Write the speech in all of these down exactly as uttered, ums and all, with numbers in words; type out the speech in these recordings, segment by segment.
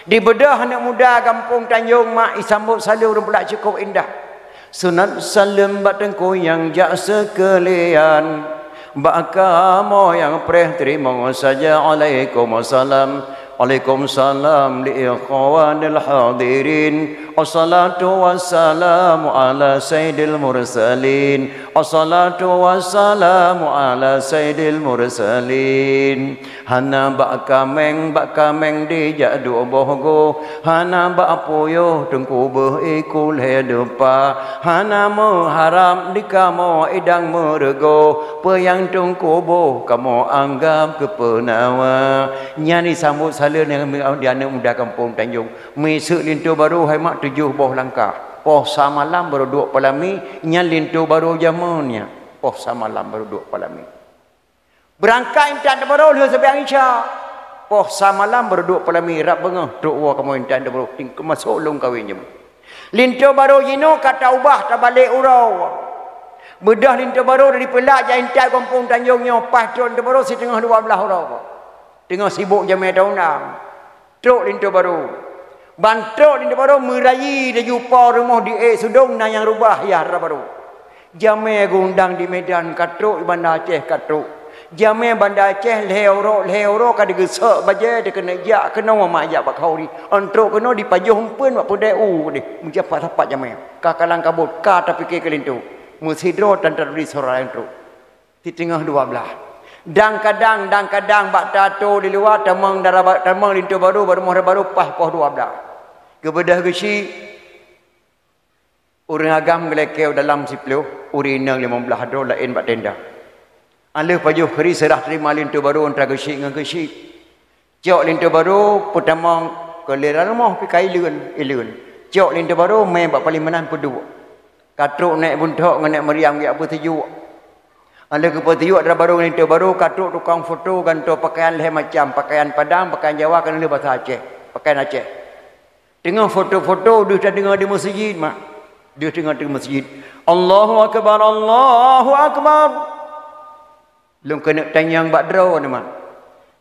Dibeudôh aneuk muda gampông Tanjong Mak, isambot saleuem ureueng peulat cukôp indah. Sunat saleuem bak teungku nyang jak seukeulian. Bak kamoe nyang preh teurimong saja, alaikumsalam. Alaikumsalam li ikhwanil hadirin. Wassalatu wassalamu ala sayyidil mursalin. Wassalatu wassalamu ala sayyidil mursalin. Hana bak kaméng, bak kaméng dijak duek boh goh. Hana bak puyoh teungku beuh iku lhée deupa. Hana meuharab di kamoe idang meureugoh. Peue nyang teungku boh kamoe anggab keu peunawa. Nyan disambot saleuem di aneuk muda gampông Tanjong. Miseuk linto barô hai mak tujoh boh langkah. Poh sa malam barô duek palami, nyan linto barô jameun nyan. Poh sa malam barô duek palami. Beurangkat intat barô lheueh seumayang Isya. Poh sa malam barô duek palami, rab beungoh trok woe kamoe intat barô, ting keumasok lôn kawén jameun. Linto barô jinoe ka taubah tabalek uroe. Beudôh linto barô dari Peulat jak intat gampông Tanjong nyoe, paih trok linto barô siteungoh dua blaih uroe. Teungoh sibok jamé taundang. Trok linto barô. Ban trok linto barô meurayeue laju po rumoh di ék sudong na nyang rubah yah dara barô. Jamé geuundang di Medan ka trok, di Banda Aceh ka trok. Jamé Banda Aceh lhée uroe, lhée uroe ka digeusok bajée dikeuneuk jak keunoe mak jak bak khauri. Ôn trok keunoe dipajoh eumpeuen bak peudée u deh. Meujapat sapat jamé. Ka kalang kabot, ka tapike keu linto. Meusidroe tan taturi sora nyang trok. Siteungoh dua blaih. Dang kadang, dang kadang bak tato di luwa tamong dara ba-, tamong linto barô, bak rumoh dara barô paih poh dua blaih. Geubeudôh geusyik, ureueng agam geulakée u dalam siplôh, ureueng inong limong blaih droe laén bak tenda. Aleuh pajoh kheuri seurah teurima linto barô antara geusyik ngon geusyik. Cok linto barô peutamong keu lé lam rumoh pih ka ileuen, ileuen. Cok linto barô mé bak paléng meunan peuduek. Ka trok nèk Buntok ngon nèk Meuriam geujak peusijuek. Aleuh geupeutiok dara barô ngon linto barô, ka trok tukang foto gantoe pakaian lhèe macam, pakaian Padang, pakaian Jawa, ka na lheueh basa Aceh, pakaian Aceh. Teungoh foto-foto deuh tadeungoe di meuseujid, mak. Deuh teungoh di meuseujid. Allahu akbar, Allahu akbar. Lôn keuneuk tanyong bak droeneuh, mak.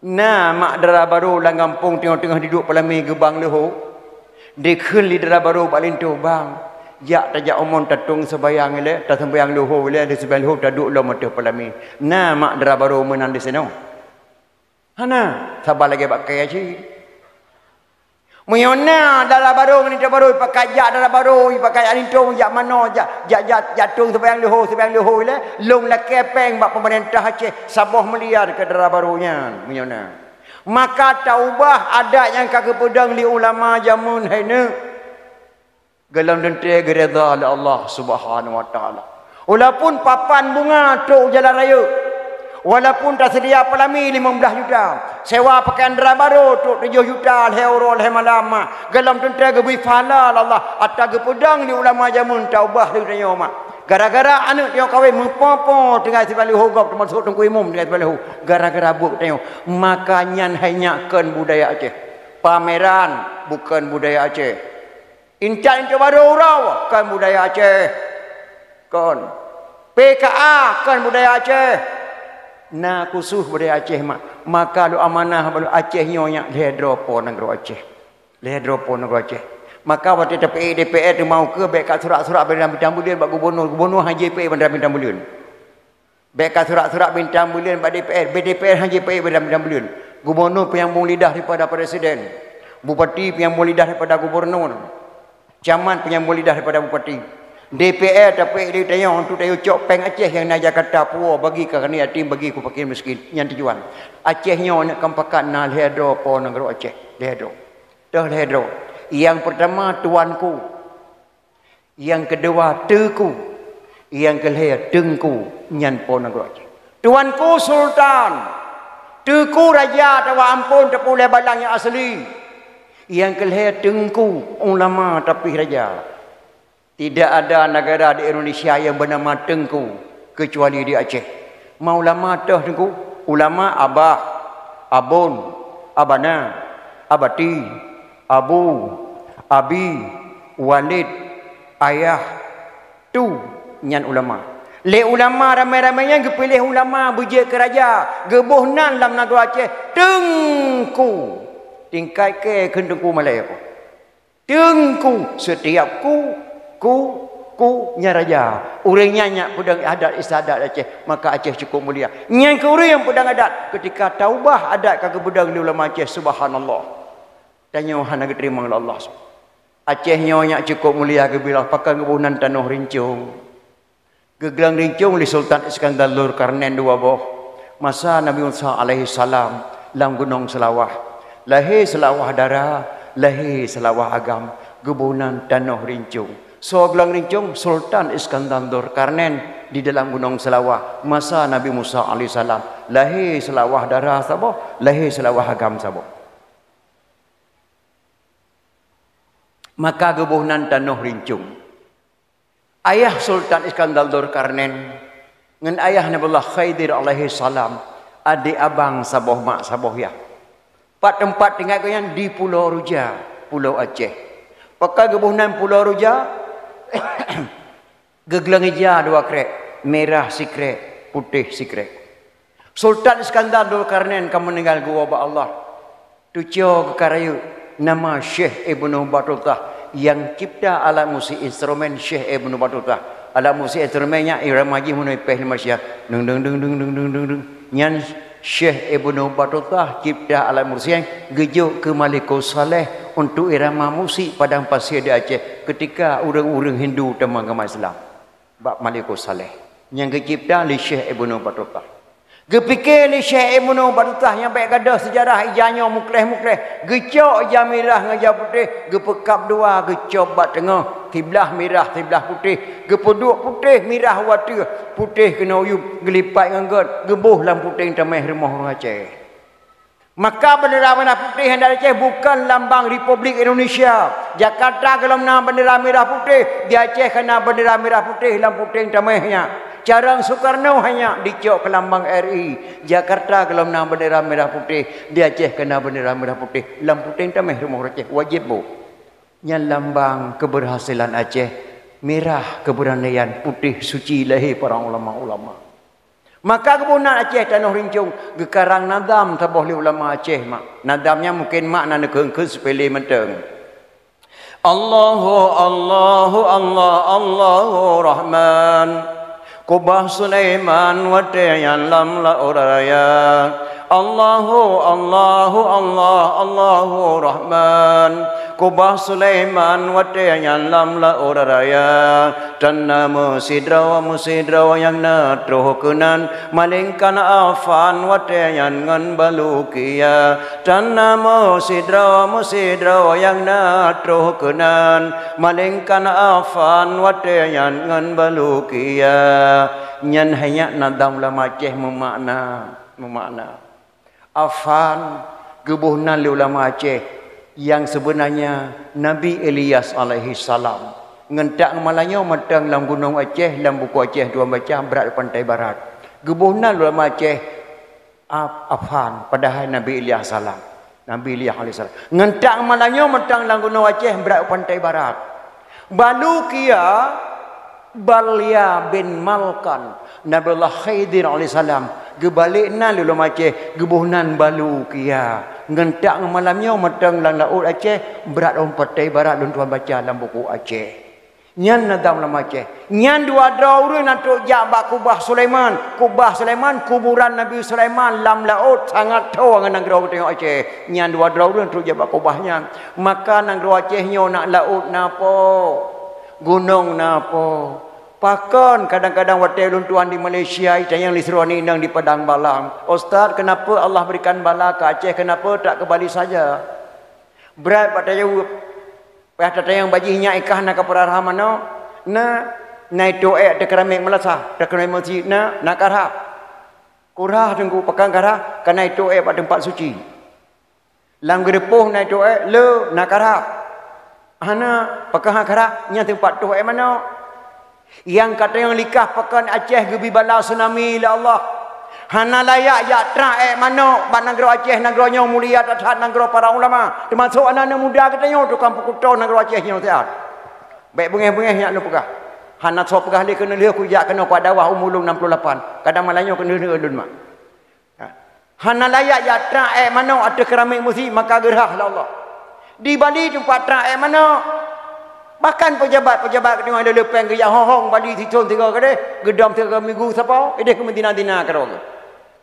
Na mak dara barô lam gampông teungoh-teungoh jiduek peulamé geubang leuho? Dikheun lé dara barô bak linto, "Bang, jak tajak umon tatong seubayang ilèe, taseumbayang leuho ilèe, lheuh seubayang leuho taduek lom ateueh peulamé." Na mak dara barô meunan disinoe? Hana, saban lagèe bak kayèe cit. Meunyoe na dara barô ngon linto barô, ipakat jak dara barô, ipakat jak linto, jak manoe, jak, jak, jak, jak tong seubayang leuho, seubayang leuho ilèe, lôn lakèe pèng bak peumeurintah Aceh saboh miliar keu dara barô nyan, meunyoe na. Maka taubah adat nyang ka geupeudong lé ulama jameun hai nyoe. Gohlom teuntèe geuridha lé Allah Subhanahu wa Taala. Walaupun papan bunga trok u jalan rayeuk, walaupun taseudia peulamé limong blaih juta, sewa pakaian dara barô trok tujoh juta lhèe uroe lhèe malam, gohlom teuntèe geubri pahala lé Allah ata geupeudong lé ulama jameun taubah lé tanyoe, mak. Gara-gara aneuk tanyoe kawén meupo-po tinggai siblah leuho gob teumasok teungku imum tinggai siblah leuho, gara-gara buet tanyoe. Maka nyan hai nyak kon budaya Aceh. Pameran bukon budaya Aceh. Intat linto barô uroe kon budaya Aceh. Kon. P K A kon budaya Aceh. Na khusus budaya Aceh, mak. Maka lôn amanah bak lôn Aceh nyoe nyak lhèe droe po nanggroe Aceh. Lhèe droe po nanggroe Aceh. Maka watèe tapeuék D P R teuma ukeue bèk ka surak-surak bintang-bintang buleuen bak gubunur, gubunur hana jipeuék bintang-bintang buleuen. Bèk ka surak-surak bintang buleuen bak D P R, bak D P R hana jipeuék bintang-bintang buleuen. Gubunur peunyambong lidah daripada presiden. Bupati peunyambong lidah daripada gubunur. Camat peunyambong lidah daripada bupati. D P R tapeuék lé tanyoe untuk tanyoe cok pèng Aceh nyang na Jakarta puwoe bagi keu aneuk yatim, bagi keu fakir miskin. Nyan tujuan. Aceh nyoe aneuk kam pakat na lhèe droe po nanggroe Aceh. Lhèe droe. Toh lhèe droe. Nyang peurtama tuanku. Nyang keudua, teuku. Nyang keulhèe, teungku. Nyan po nanggroe Aceh. Tuanku sultan, teuku raja atawa amphon teupeu lé balang nyang asli. Nyang keulhèe, teungku, ulama tapi raja. Tidak ada negara di Indonesia yang bernama teungku kecuali di Aceh. Ma ulama toh teungku, ulama abah, abon, abana, abati, abu, abi, walid, ayah, tu, nyan ulama. Lé ulama ramé-ramé nyan geupiléh ulama beujeuet keu raja, geuboh nan lam nanggroe Aceh, teungku. Tingkat kèe kheun Teungku Malèe. Teungku, setiap ku, ku, ku nyan raja. Ureueng nyan nyang peudong adat istiadat Aceh, maka Aceh cukup mulia. Nyan keuh ureueng nyang peudong adat, ketika taubah adat ka geupeudong lé ulama Aceh, subhanallah. Tanyoe hana geuteurimong lé Allah. Aceh nyoe nyang cukup mulia geubilang pakon geuboh nan tanoh rincong. Geugleueng rincong lé Sultan Iskandar Zulkarnain dua boh. Masa Nabi Musa alaihi salam lam Gunong Seulawah. Lahé Seulawah Dara, lahé Seulawah Agam, geuboh nan tanoh rincong. Soe gleueng rincong? Sultan Iskandar Zulkarnain di dalam Gunong Seulawah masa Nabi Musa alaihi salam. Lahé Seulawah Dara saboh, lahé Seulawah Agam saboh. Maka geuboh nan tanoh rincong. Ayah Sultan Iskandar Zulkarnain ngon ayah Nabiullah Khidir alaihi salam, adék abang saboh mak saboh yah. Pat teumpat tinggai gobnyan di Pulo Ruja, Pulo Aceh. Pakon geuboh nan Pulo Ruja? Geugleueng ija dua krek, mirah sikrek, putéh sikrek. Sultan Iskandar Zulkarnain ka meuninggai geuwoe bak Allah. Teucok geukarayeuek nama Syekh Ibnu Batutah nyang cipta alat musik instrumen Syekh Ibnu Batutah. Alat musik instrumen nyan irama jih meunyoe ipéh lé manusia. Deng, deng, deng. Nyan Syekh Ibnu Batutah cipta alat musik nyan geujok keu Malikus Saleh untuk irama musik padang pasir di Aceh ketika ureueng-ureueng Hindu tamong agama Islam. Bak Malikus Saleh nyang geucipta lé Syekh Ibnu Batutah. Geupike lé Syekh Ibnu Batutah nyang bèk gadôh seujarah ija nyoe mukléh-mukléh, geucok ija mirah ngon ija putéh, geupeukab dua, geucop bak teungoh, siblah mirah, siblah putéh, geupeuduek putéh mirah u ateueh, putéh keunoe u yup, geulipat ngon gét, geuboh lam puténg tamèh rumoh ureueng Aceh. Maka bendera merah putih nyang di Aceh bukon lambang Republik Indonesia. Jakarta gohlom na bendera merah putih, di Aceh ka na bendera merah putih lam puténg tamèh nyan. Carông Soekarno hai nyan dicok keu lambang R I. Jakarta gohlom na bendera merah putih, di Aceh ka na bendera merah putih lam puténg tamèh rumoh ureueng Aceh, wajéb boh. Nyan lambang keberhasilan Aceh, merah keberanian, putih suci lahé para ulama-ulama. Maka geuboh nan Aceh tanoh rincong, geukarang nazam saboh lé ulama Aceh, mak. Nazam nyan mungken mak na neukheun-kheun seupele mantong. Allahu, Allahu, Allah, Allahu Rahman. Kubah Sulaiman watèe nyan lam laôt raya. Allahu, Allahu, Allah, Allahu Rahman. Kubah Sulaiman watèe nyan lam laôt raya. Tan na meusidroe-meusidroe nyang na troh keunan, malingkan Afan watèe nyan ngon Balukia. Tan na meusidroe-meusidroe nyang na troh keunan, malingkan Afan watèe nyan ngon Balukia. Nyan hai nyan nazam ulama Aceh meumakna, meumakna. Afan geuboh nan lé ulama Aceh nyang seubeunanya Nabi Ilyas alaihi salam. Ngon that ngon malam nyoe mantong lam gunong Aceh, lam buku Aceh tuan baca, brat u pantai barat. Geuboh nan lé ulama Aceh Af-, Afan, padahai Nabi Ilyas salam. Nabi Ilyas alaihi salam. Ngon that ngon malam nyoe mantong lam gunong Aceh, brat u pantai barat. Balukia, Balya bin Malkan, Nabiullah Khidir alaihissalam, geubalek nan lé ulama Aceh, geuboh nan Balukia. Ngon that ngon malam nyoe mantong lam laôt Aceh, brat u pantai barat lôn tuan baca lam buku Aceh. Nyan nazam ulama Aceh. Nyan dua droe ureueng na trok jak bak kubah Sulaiman. Kubah Sulaiman, kuburan Nabi Sulaiman lam laôt sangat tho ngon nanggroe geutanyoe Aceh. Nyan dua droe ureueng trok jak bak kubah nyan. Maka nanggroe Aceh nyoe na laôt na po. Gunong na po. Pakon kadang-kadang watèe lôn tuan di Malaysia, itanyong lé sidroe inong di Padang Balang, "Ustaz, kenapa Allah berikan bala ke Aceh, kenapa tak ke Bali saja?" Brat bak tajaweueb. Payah tatanyong bak jih, "Nyak i kah na kapeurara manok?" "Na." "Na itôk èk teukeuramék meulasah, teukeuramék meuseujid?" "Na." "Na karhah?" "Kurhah, Teungku." "Pakon karhah?" "Ka na itôk èk bak teumpat suci." "Lam geureupoh na itôk èk?" "Le." "Na karhah?" "Hana." "Pakon hana karhah?" "Nyan teumpat tôh èk manok." Nyang ka tanyong likah pakon Aceh geubri bala tsunami lé Allah. Hana layak jak trang èk manok bak nanggroe Aceh, nanggroe nyoe mulia that-that nanggroe para ulama. Teumasok aneuk-aneuk muda geutanyoe tukang peukuto nanggroe Aceh nyoe siat. Bèk beungéh-beungéh nyak lôn peugah. Hana soe peugah lé keuneuk lheueh kujak keunoe kujak dakwah umu lôn enam puluh lapan. Kadang malam nyoe keuneuk lheueh lôn mak. Ha. Hana layak jak trang ék manok ateueh keramik meuseujid, maka geurhah lé Allah. Di Bali teumpat trang ék manok. Bahkan peujabat-peujabat keudéh leupeng geujak hong-hong Bali sithon tiga keudéh, geudong tiga minggu sapo, idéh keu meudina-dina keudroe.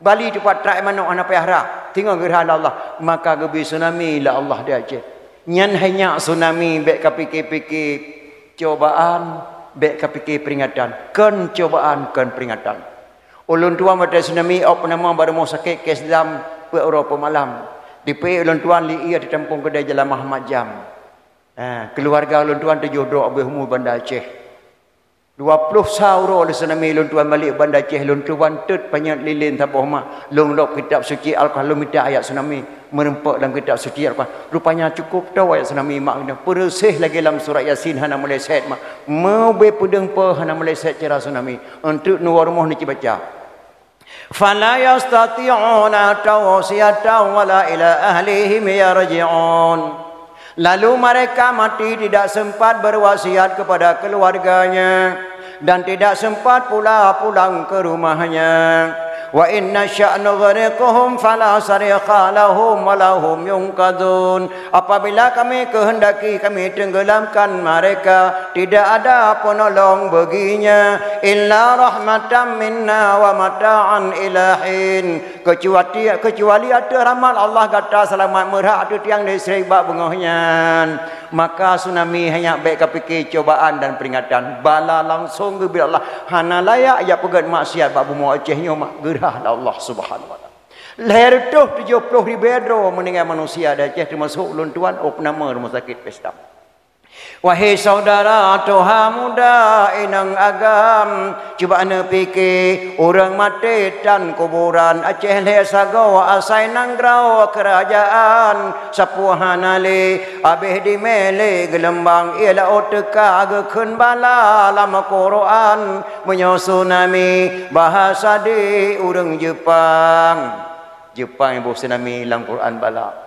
Bali teumpat trang ék manok hana payah rhah, singoh geurhah lé Allah, maka geubri tsunami lé Allah di Aceh. Nyan hai nyak tsunami, bék ka pike-pike cobaan, bék ka pike peringatan. Kon cobaan, kon peringatan. Ulôn tuan watée tsunami, ôk peunama bak rumoh sakét Kesdam, peuet uroe peuet malam. Dipeuék ulôn tuan li ie di tampông keudée Jalan Muhammad Jam. Ha, keuluwarga ulôn tuan tujoh droe abéh umu Banda Aceh. Dua ploh sa uroe lé tsunami lôn tuan balek Banda Aceh, lôn tuan teut panyöt lilén saboh mak, lôn lok kitab suci Al-Quran, lôn mita ayat tsunami meureumpok lam kitab suci Al-Quran. Rupanya cukup toe ayat tsunami mak keunoe, peureuséh lagée lam surat Yasin hana meuleset mak, meubé peudeueng peue hana meuleset cara tsunami. Eunteuk neuwoe rumoh neuci baca. Fala yastati'una tawsiyatan wala ila ahlihim yarji'un. Lalu mereka mati tidak sempat berwasiat kepada keluarganya dan tidak sempat pula pulang ke rumahnya. Wa in nasya' nughriqhum fala sarikha lahum wa lahum yunqadhun. Apabila Kami kehendaki, Kami tenggelamkan mereka, tidak ada penolong baginya, illa rahmatan minna wa mata'an ila hin. Kecuali, kecuali ateueh rahmat Allah gata seulamat meurhah ateueh tiang listrik bak beungoh nyan. Maka tsunami hai nyak bék ka pike cobaan dan peringatan. Bala langsong geubri Allah. Hana layak jak peugét maksiat bak bumoe Aceh nyoe mak, geurhah lé Allah Subhanahu wa Taala. Lhée reutôh tujoh ploh ribée droe meuninggai manusia di Aceh, teumasok ulôn tuan, ôk peunama rumoh sakét Kesdam. Wahé syedara tuha muda inong agam, cuba neupike, ureuëng maté tan kuburan Aceh lhée sagoe asai nanggroe keurajeuen, sapeue hana lé, abéh dimé lé geulumbang, ie laôt teuka geukheun bala lam Quran. Meunyoe tsunami, bahasa di ureuëng Jeupang. Jeupang iboh tsunami lam Quran bala.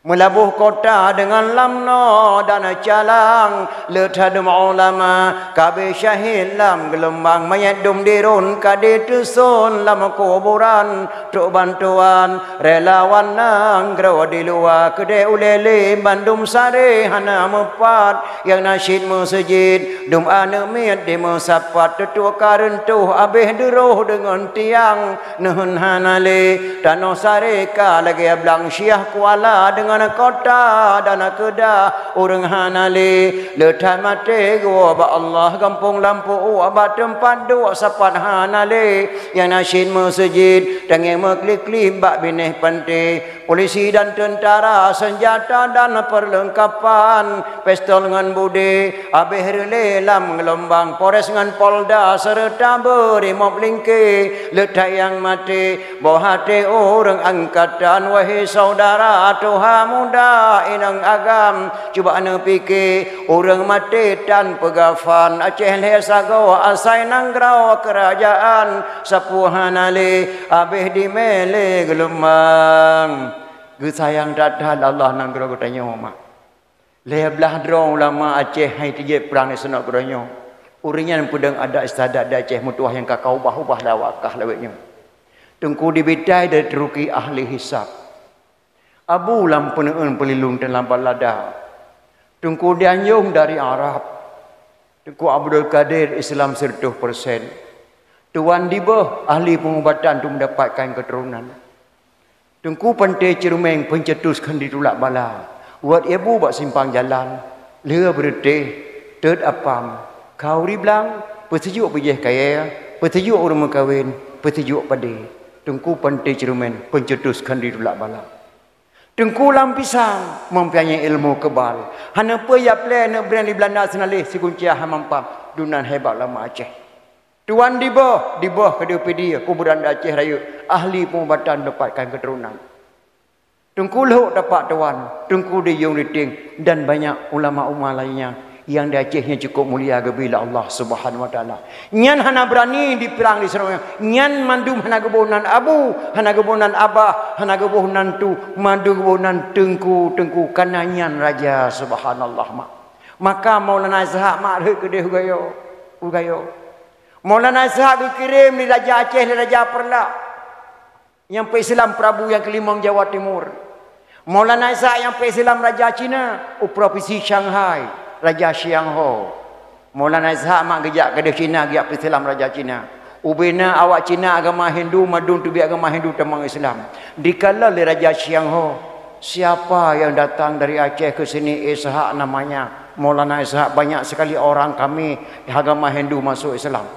Meulaboh kota deungon lamno dan calang, le that dum ulama ka abéh syahid lam geulumbang, manyét dum dirun ka diteuson lam kuburan. Trok bantuan relawan nanggroe di luwa, keudeh ulée lé bandum saré hana meupat, nyang na cit meuseujid dum aneuëk miet dimeusapat, teutuk ka reuntoh abéh duroh deungon tiang. Neuheun hana lé, tanoh saré ka lagée blang, Syiah Kuala deungon kota dan Keudah ureuëng hana lé. Le that maté geuwoe bak Allah, gampông lampôh uak bak teumpat duek sapat hana lé, nyang na cit meuseujid tangieng meuklik-klik bak binéh panté. Polisi dan teuntara, seunjata dan peurleungkapan, pistol ngon budé, abéh reulée lam geulumbang, Polres ngon Polda seureuta beurimop lingké, le that nyang maté boh até ureuëng angkatan. Wahé syedara tuha muda inong agam, cuba neupike, ureuëng maté tan peugafan, Aceh lhée sagoe asai nanggroe keurajeuen, sapeue hana lé, abéh dimé lé geulumbang. Geusayang that-that lé Allah nanggroe geutanyoe mak. Lhée blaih droe ulama Aceh hai teujeuet prang di seunok geutanyoe. Ureuëng nyan peudong adat istiadat di Aceh meutuwah nyang ka kaubah-ubah lé awak kah lawét nyoe. Teungku Dibitai dari Turki ahli hisab. Abu lam peuneueun peulilong teulambat lada. Teungku Dianyong dari Arab. Teungku Abdul Kadir Islam seratus persen. Tuan Dibeuh ahli peungubatan untuk mendapatkan keturunan. Teungku Panté Ceureumen pencetus kheun ditulak bala. Wat ibu bak simpang jalan, lheueh beureuteh, teut apam, khauri blang, peusijuek bijéh kayée, peusijuek ureuëng meukawen, peusijuek padé. Teungku Panté Ceureumen pencetus kheun ditulak bala. Teungku Lam Pisang mempunyai ilmu kebal. Hana peue ya plé neuk bri di Belanda seunaleh siguncia hamampam. Dunan hebat ulama Aceh. Tuan Dibeuh, Dibeuh keudeh Pidie, kuburan di Aceh Rayeuk, ahli peungubatan dapatkan keturunan. Teungku Lhok Tapak Tuan, Teungku Diyong Riting, dan banyak ulama-ulama lainnya yang di Aceh yang cukup mulia geubri lé Allah Subhanahu Wa Taala. Nyan hana beurani diprang di seurang, nyan mandum hana geuboh nan abu, hana geuboh nan abah, hana geuboh nan tu, mandum geuboh nan teungku-teungku, kana nyan raja, subhanallah mak. Maka Maulana Ishak mak rhot keudeh u Gayo, u Gayo. Maulana Ishak geukirém lé Raja Aceh, lé Raja Peureulak. Nyang peuislam Prabu nyang keulimong Jawa Timur. Maulana Ishak nyang peuislam Raja Cina, u provinsi Shanghai, Raja Xiangho. Maulana Ishak mak geujak keudeh Cina, geujak peuislam Raja Cina. Ubena awak Cina agama Hindu, mandum teubiet agama Hindu tamong Islam. Dikalon lé Raja Xiangho, "Siapa yang datang dari Aceh ke sini?" "Ishak namanya." "Maulana Ishak, banyak sekali orang kami agama Hindu masuk Islam."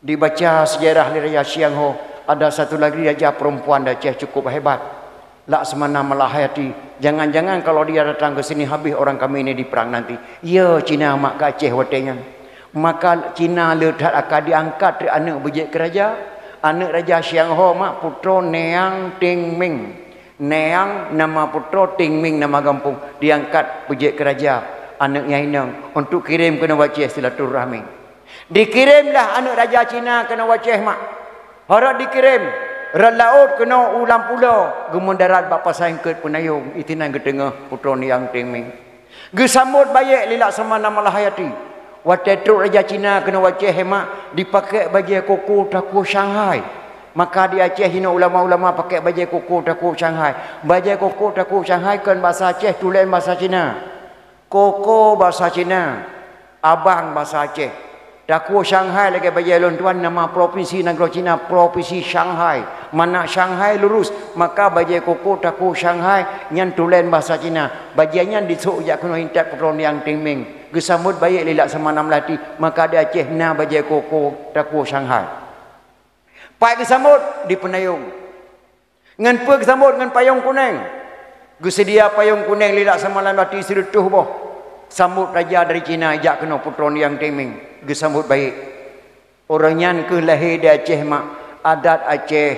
Dibaca sejarah lé Raja Xiangho, ada satu lagi raja perempuan di Aceh cukup hebat. Laksamana Malahayati, jangan-jangan kalau dia datang ke sini, habis orang kami ini diperang nanti. Ya, Cina mak ke Aceh watée nyan. Maka Cina le that akan diangkat treuk aneuëk beujeuet keu raja. Aneuëk Raja Xiangho mak putroe Niang Tingming. Niang nama putroe, Tingming nama gampông. Diangkat beujeuet keu raja aneuëk nyang inong untuk kirém keunoe u Aceh silaturahmi. Dikirém lah aneuëk raja Cina keunoe u Aceh mak. Harôh dikirém, rot laôt keunoe u lam pulo, geumeudarat bak Pasai Eungkeut Peunayong, itinan geuteungoh putroe Niang Tingming. Geusambot bayeuk lé Laksamana Malahayati. Watée trok raja Cina keunoe u Aceh mak, dipakék bajée koko takue Shanghai. Maka di Aceh jinoe ulama-ulama pakék bajée koko takue Shanghai. Bajée koko takue Shanghai kon basa Aceh, tulen basa Cina. Koko basa Cina, abang basa Aceh. Takue Shanghai lagée bajée lôn tuan, nama provinsi nanggroe Cina, provinsi Shanghai. Mana Shanghai lurus, maka bajée koko takue Shanghai nyan tulen basa Cina. Bajée nyan disôk jak keunoe intat putroe Niang Tingming. Geusambot bayeuk lé Laksamana Malahayati, maka di Aceh na bajée koko takue Shanghai. Pat geusambot di Peunayong. Ngon peue geusambot? Ngon payong kuneng. Geuseudia payong kuneng lé Laksamana Malahayati sireutôh boh. Sambot raja dari Cina jak keunoe putroe Niang Tingming, geusambot bayeuk. Uroe nyan kheueh lahé di Aceh mak, adat Aceh.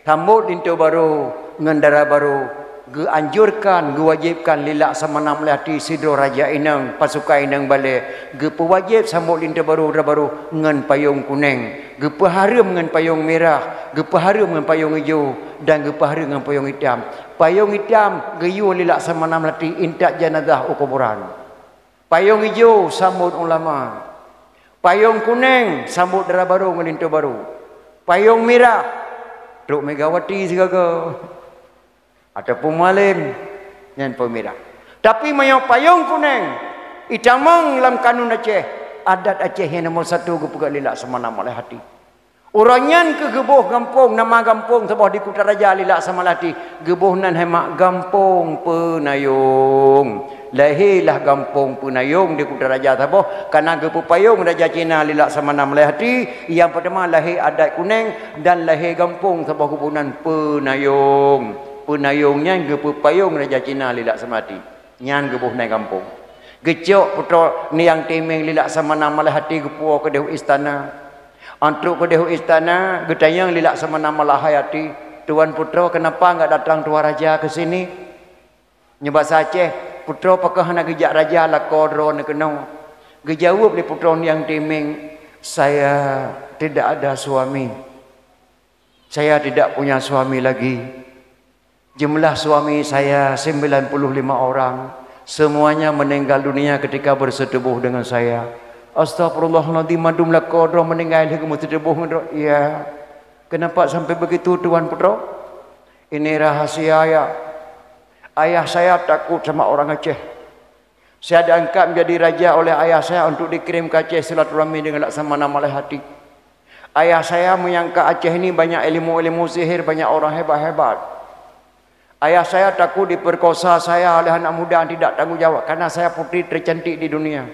Sambot linto barô ngon dara barô geuanjurkan, geuwajibkan lé Laksamana Malahayati sidroe raja inong, pasukan inong balée, geupeuwajéb sambot linto barô, dara barô ngon payong kuneng. Geupeuhareuem ngon payong mirah, geupeuhareuem ngon payong ijo, dan geupeuhareuem ngon payong itam. Payong itam geuyue lé Laksamana Malahayati intat janazah u kuburan. Payong ijo sambot ulama. Payong kuneng sambot dara barô ngon linto barô. Payong mirah trok Megawati sigaga. Ataupun Mualem, nyan peumirah. Tapi meunyoe payong kuneng itamong lam kanun Aceh, adat Aceh nyang nomor satu geupeugah lé Laksamana Malahayati. Uroe nyan kheueh geuboh gampông, nama gampông saboh di Kutaraja lé Laksamana Malahayati, geuboh nan hai mak Gampông Peunayong. Lahé lah Gampông Peunayong di Kutaraja saboh, kareuna geupeupayong raja Cina lé Laksamana Malahayati, nyang peutama lahé adat kuneng dan lahé gampông saboh geuboh nan Peunayong. Peunayong nyan geupeupayong raja Cina lé Laksamana Malahayati. Nyan geuboh nan gampông. Geucok putroe Niang Tingming lé Laksamana Malahayati geupuwoe keudeh u istana. Trok keudeh u istana, geutanyong lé Laksamana Malahayati, "Tuan putroe, kenapa enggak datang tuan raja ke sini?" Nyoe basa Aceh, "Putroe, pakon hana geujak raja lakoe droeneuh keunoe?" Geujaweueb lé putroe Niang Tingming, "Saya tidak ada suami. Saya tidak punya suami lagi. Jumlah suami saya sembilan puluh lima orang. Semuanya meninggal dunia ketika bersetubuh dengan saya." "Astagfirullahaladzim, mandum lakoe droe meuninggai lheueh geumeuseuteuboh ngon droe?" "Iya." "Kenapa sampai begitu, tuan putroe?" "Ini rahasia, ya. Ayah saya takut sama orang Aceh. Saya diangkat menjadi raja oleh ayah saya untuk dikirim ke Aceh silaturahmi dengan Laksamana Malahayati. Ayah saya menyangka Aceh ini banyak ilmu-ilmu sihir, banyak orang hebat-hebat. Ayah saya takut diperkosa saya oleh anak muda yang tidak tanggung jawab, karena saya putri tercantik di dunia."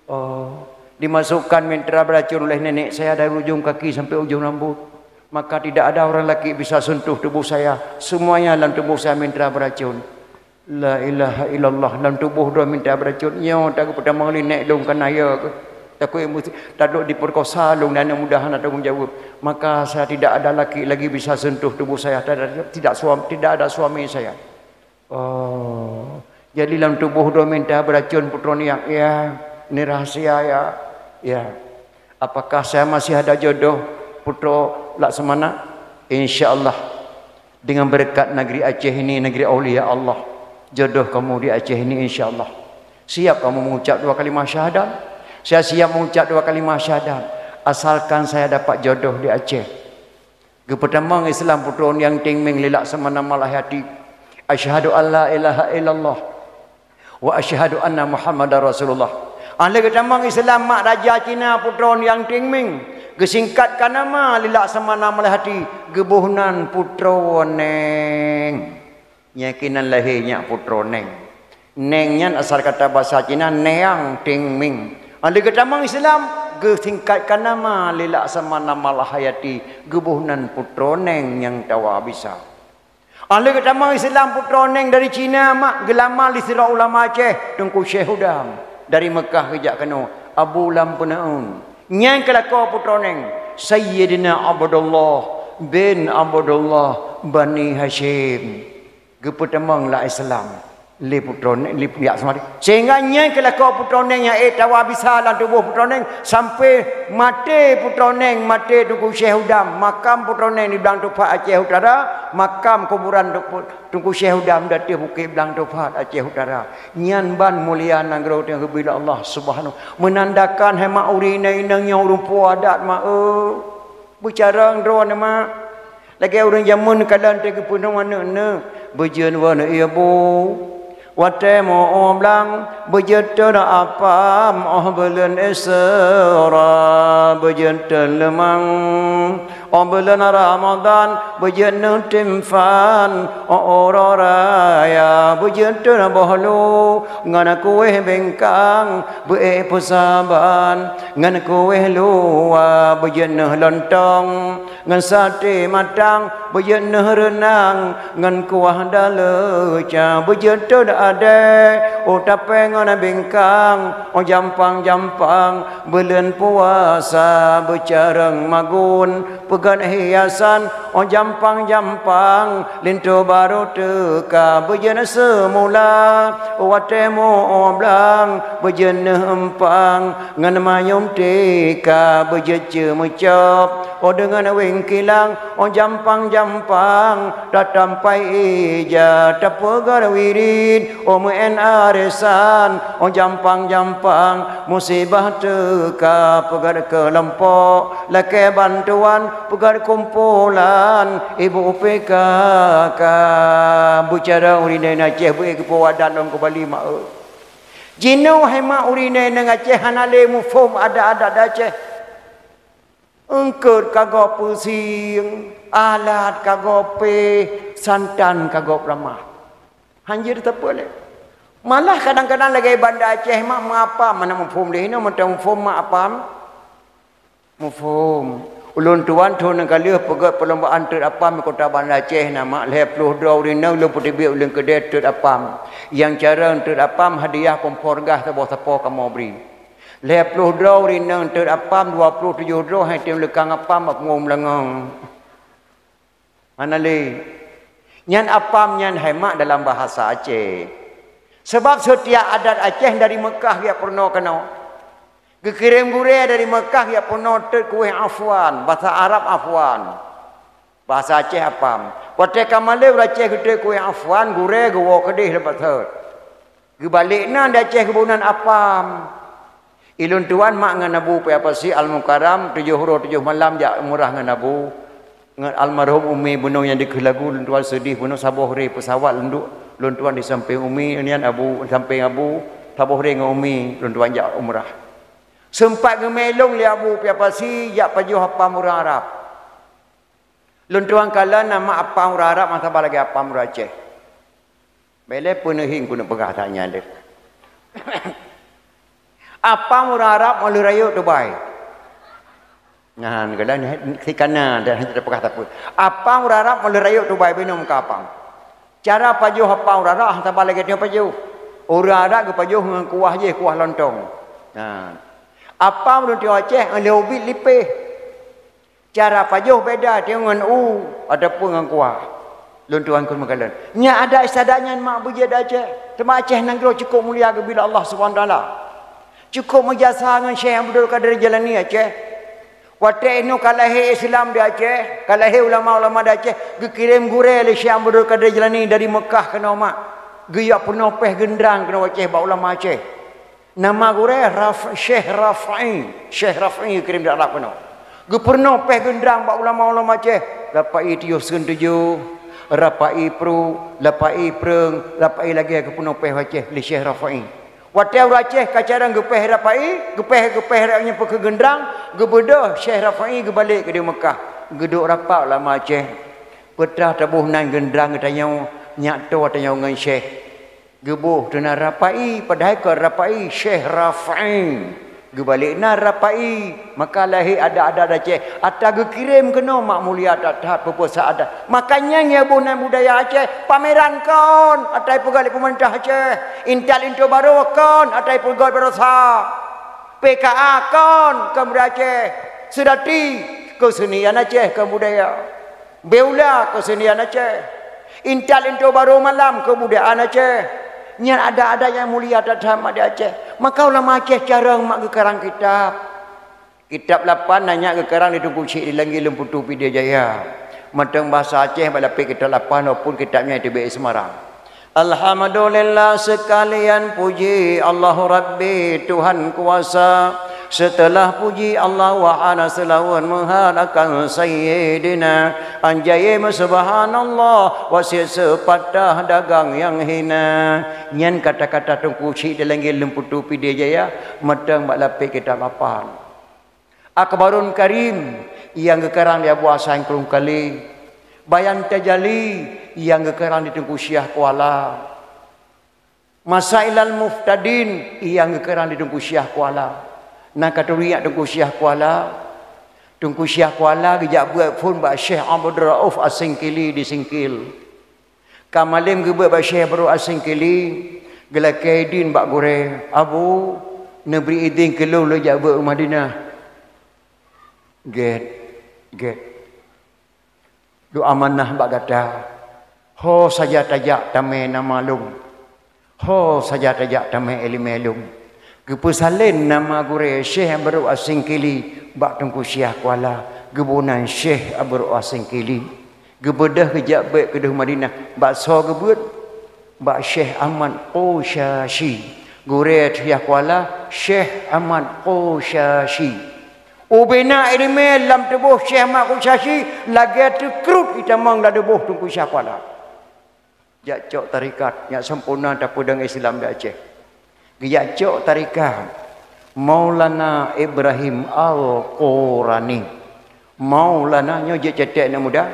Oh, dimasukkan mitra beracun oleh nenek saya dari ujung kaki sampai ujung rambut. Maka tidak ada orang laki bisa sentuh tubuh saya. Semuanya dalam tubuh saya mitra beracun. La ilaha illallah, lam tuboh droe mita beuracon. Nyoe tapeutama lé nèk lôn ka na, ya keuh. Takot emosi, taduek dipeurkosa lôn dan mudahan na tanggung jaweueb. Maka saya tidak ada laki lagi bisa sentuh tubuh saya, tidak, tidak suam-, tidak ada suami saya. Oh, jadi lam tuboh droe mita beuracon putroe nyak, ya. Ini rahasia, ya. Ya. Apakah saya masih ada jodoh, putroe Laksamana? Insya Allah. Dengan berkat negeri Aceh ini, negeri aulia Allah, jodoh kamu di Aceh ini, insya Allah. Siap kamu mengucap dua kalimah syahadat? Saya siap mengucap dua kalimah syahadat, asalkan saya dapat jodoh di Aceh. Geupeutamong Islam putroe Niang Ting Ming lé Laksamana Malhayati. Asyhadu an la ilaha illallah wa asyhadu anna Muhammadar Rasulullah. Ahli geutamong Islam mak raja Cina putroe Niang Ting Ming. Geusingkat ka nama lé Laksamana Malhayati, geuboh nan Putroe Neng. Nyan keunan lahé nyak Putroe Neng. Neng nyan asal kata basa Cina Niang Ting Ming. Ahli geutamong Islam, geusingkat ka nama lé Laksamana Malhayati, geuboh nan Putroe Neng nyang tawa bisa. Ahli geutamong Islam Putroe Neng dari Cina mak geulama lé sidroe ulama Aceh, Teungku Syekh Hudam. Dari Meukah geujak keunoe, Abu Lam Peuneun. Nyan keuh lakoe Putroe Neng, Sayyidina Abdullah bin Abdullah Bani Hasyim. Geupeutamong lam Islam lé Putroe Neng, lé Yak Sumadi. Sehingga nyan keuh lakoe Putroe Neng nyang ék tawa bisa lam tuboh Putroe Neng sampai maté Putroe Neng, maté Teungku Syekh Hudam. Makam Putroe Neng di Blang Tufat Aceh Utara, makam kuburan Teungku, Teungku Syekh Hudam di ateueh Bukét Blang Tufat Aceh Utara. Nyan ban mulia nanggroe teuh geubri lé Allah Subhanahu, meunandakan hai mak ureueng inong-inong nyoe ureueng po adat mak eu. Beucarông droeneuh mak. Lagèe ureueng jameun kalon teuh geupeunoh aneuk-aneuk, beujeuet won ié bu. Watèe meu-ueh blang, beujeuet teun apam, óh buleuen Isra, beujeuet teun leumang. Óh buleuen Ramadhan, beujeuet neuh timphan, óh uroe raya, beujeuet teun boh lu, ngon kueh bingkang, beu-ék peusaban, ngon kueh luwa, beujeuet neuh lontong. Ngon saté matang, beujeuet neuh reunang, ngon kuah daleuca, beujeuet teun adèe, u tapèe ngon bingkang, óh jampang-jampang, buleuen puasa, beucarông magun, peugöt hiasan, óh jampang-jampang, linto barô teuka, beujeuet seumula, watèe meu-ueh blang, beujeuet neuh eumpang, ngon manyum tika, beujeuet ceumeucop, óh deungon wéng kilang, óh jampang-jampang, tatampai ija, tapeugöt wirid, óh meu'en arisan, óh jampang-jampang, musibah teuka, peugöt keulompok, lakèe bantuan, peugöt kumpulan, ibu P K K. Beucarông ureueng inong Aceh beu-ék keu po adat lom keu Bali mak eu. Jinoe hai mak ureueng inong Aceh hana lé muphom adat-adat Aceh. Eungkôt ka gob peusieng, alat ka gob péh, santan ka gob ramah. Hanjeuet teupeu lé. Malah kadang-kadang lagèe Banda Aceh mak meuapam, hana muphom lé inoe mantong muphom mak apam. Muphom. Ulôn tuan thôn nyang ka lheueh peugöt perlombaan teut apam di kota Banda Aceh na mak lhèe ploh droe ureueng inong lôn peuteubiet ulôn keudè teut apam. Nyang carông teut apam hadiah kompor gas saboh sapo kamoe bri. Lhèe ploh droe ureueng inong teut apam, dua ploh tujoh droe han tem leukang apam bak punggong meulangong. Hana lé. Nyan apam nyan hai mak dalam bahasa Aceh. Sabab seutiap adat Aceh dari Meukah geujak peurunoe keunoe. Geukirém gurèe dari Meukah geujak peurunoe teut kueh afwan, bahasa Arab afwan. Bahasa Aceh apam. Watèe ka malèe ureueng Aceh geuteut kueh afwan, gurèe geuwoe keudeh leubeh thot. Geubalek nan di Aceh geuboh nan apam. Ilôn tuan mak ngon Abu Paya Pasi Al Mukarram tujoh uroe tujoh malam jak umrah ngon Abu. Ngon almarhum Umi bunoe nyang dikeue lagu lôn tuan seudeh bunoe saboh ré peusawat lôn duek lôn tuan di sampéng Umi nyan Abu sampéng Abu saboh ré ngon Umi lôn tuan jak umrah. Seumpat geumé lôn lé Abu Paya Pasi jak pajoh apam ureueng Arab. Lôn tuan kalon nama apam ureueng Arab mantong saban lagèe apam ureueng Aceh. Bèk lé peuneuhi keuneuk peugah that nyan deh. Apam ureueng Arab meuleuh rayeuk tubai. Nyan, keulan sikana dan hana tapeugah sapeue. Apam ureueng Arab meuleuh rayeuk tubai binoe meuka apam. Cara pajoh apam ureueng Arab hana saban lagèe tanyoe pajoh. Ureueng Arab geupajoh ngon kuah jih, kuah lontong. Nah. Apam ureueng Aceh lheuh ubit lipéh. Cara pajoh beda teungoh ngon u ataupun ngon kuah. Lôn tuan kheun meukalon. Nyan adat istiadat nyan mak beujeuet di Aceh. Teuma Aceh nanggroe cukôp mulia geubri lé Allah Subhanahu Wa Taala. Cukôp meujasa ngon Syekh Abdul Qadir Jailani Aceh. Watèe inoe ka lahé Islam di Aceh, ka lahé ulama-ulama di Aceh, geukirém gurèe lé Syekh Abdul Qadir Jailani dari Meukah keunoe mak. Geujak peurunoe péh geundrang keunoe Aceh bak ulama Aceh. Nama gurèe Raf-, Syekh Raf'i. Syekh Raf'i geukirém dari Arab keunoe. Geupeurunoe péh geundrang bak ulama-ulama Aceh. Rafa'i tujoh seun tujoh, Rafa'i pruek, Rafa'i preueng, Rafa'i lagée geupeurunoe péh Aceh lé Syekh Rafa'i. Watée ureuëng Aceh ka carông geupéh Rafa'i, geupéh-geupéh rakyat nyan peue keu geundrang, geubeudôh Syekh Rafa'i geubalek keudéh Meukah. Geuduek rapat ulama Aceh. Peutrah taboh nan geundrang geutanyoe, nyak toe tanyoe ngon Syekh. Geuboh teuna Rafa'i, padahai kon Rafa'i, Syekh Rafa'i. Geubalek na Rafa'i, maka lahé adat-adat Aceh. Ata geukirém keunoe mak mulia that-that peupeusa adat. Maka nyan nyang boh nan budaya Aceh, pameran kon, ata ipeugah lé peumeurintah Aceh. Intat linto barô kon, ata ipeugah baroesa. P K A kon, kon budaya Aceh. Seudati, keusenian Aceh, kon budaya. Beula keusenian Aceh, intat linto barô malam keubudayaan Aceh. Nyan adat-adat nyang mulia that-that mak di Aceh. Maka ulama Aceh carông mak geukarang kitab. Kitab lapan na nyak geukarang di Teungku Chik di Langgi Leumputue Pidie Jaya. Mantong bahasa Aceh bak lapék kitab lapan walaupun kitab nyan teubiet di Semarang. Alhamdulillah, seukalian puji Allahu Rabbi Tuhan kuasa. Seuteulah puji Allah, wahana seulaweuet meuhat akan Sayyidina. Anjaye meusubhanallah, wasiet seupatah dagang nyang hina. Nyan kata-kata Teungku Chik di Langgi Leumputue Pidie Jaya, mantong bak lapék kitab lapan. Akbarun Karim nyang geukarang di Abu Hasan Krueng Kalé, Bayan Tajali nyang geukarang di Teungku Syiah Kuala, Masailal Muftadin nyang geukarang di Teungku Syiah Kuala. Na ka teuingat Teungku Syiah Kuala? Teungku Syiah Kuala geujak beuet phon bak Syekh Abdul Rauf As-Singkili di Singkil. Ka malem geubeuet bak Syekh Abdul Rauf As-Singkili, geulakée idin bak gurée, "Abu, neubri idin keu lôn lôn jak beuet u Madinah." "Gét, gét. Lôn amanah bak gata. Ho saja tajak tamé nama lôn. Ho saja tajak tamé iéleumé lôn." Geupeusalén nama gurée Syekh Abdul Rauf As-Singkili bak Teungku Syiah Kuala, geuboh nan Syekh Abdul Rauf As-Singkili. Geubeudôh geujak beuet keudéh Madinah. Bak soe geubeuet? Bak Syekh Ahmad Qusyashi. Gurée Syiah Kuala, Syekh Ahmad Qusyashi. Ubena iéleumé lam tuboh Syekh Ahmad Qusyashi lagée teukrut itamong lam tuboh Teungku Syiah Kuala. Jak cok tarekat nyang sempurna tapeudong Islam di Aceh. Geujak cok tarekat Maulana Ibrahim Al-Qurani. Maulana nyoe jeuet cetek aneuk muda.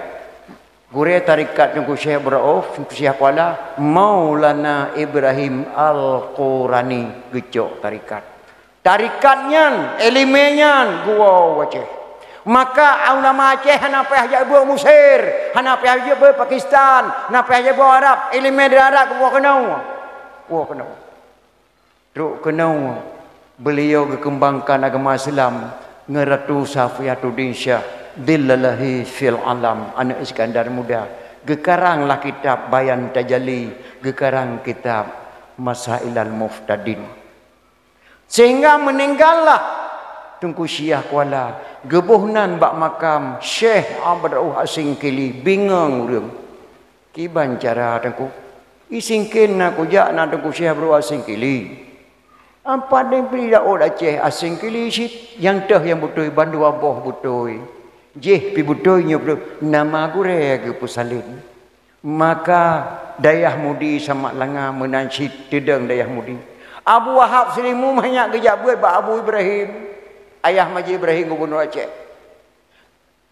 Gurée tarekat Teungku Syekh Abdul Rauf, Teungku Syiah Kuala, Maulana Ibrahim Al-Qurani geucok tarekat. Tarekat nyan, iéleumé nyan geuwoe u Aceh. Maka ulama Aceh hana payah jak beuet Mesir, hana payah jak beuet Pakistan, hana payah jak beuet Arab, iéleumé dari Arab geuwoe keunoe. Woe keunoe. Trok keunoe, beuliau geukeumbangkan agama Islam ngon Ratu Safiyatuddin Syah, Dhillalahi fil Alam, aneuk Iskandar Muda. Geukaranglah kitab Bayan Tajali, geukarang kitab Masailal Muftadin. Sehingga meuninggallah Teungku Syiah Kuala, geuboh nan bak makam Syekh Abdul Rauf As-Singkili, bingong ureuëng. Kiban cara Teungku? Di Singkil na kujak na Teungku Syekh Abdul Rauf As-Singkili. Ampat deng pri Daud Aceh As-Singkili cit, nyang teuh nyang beutôi bandua boh beutôi. Jih pi beutôi nyoe beutôi, nama gurée geupeusalén. Maka dayah Mudi Samak Langa meunan cit teudong dayah Mudi. Abu Wahab Seulimum hanya geujak beuet bak Abu Ibrahim, ayah Maji Ibrahim gubunur Aceh.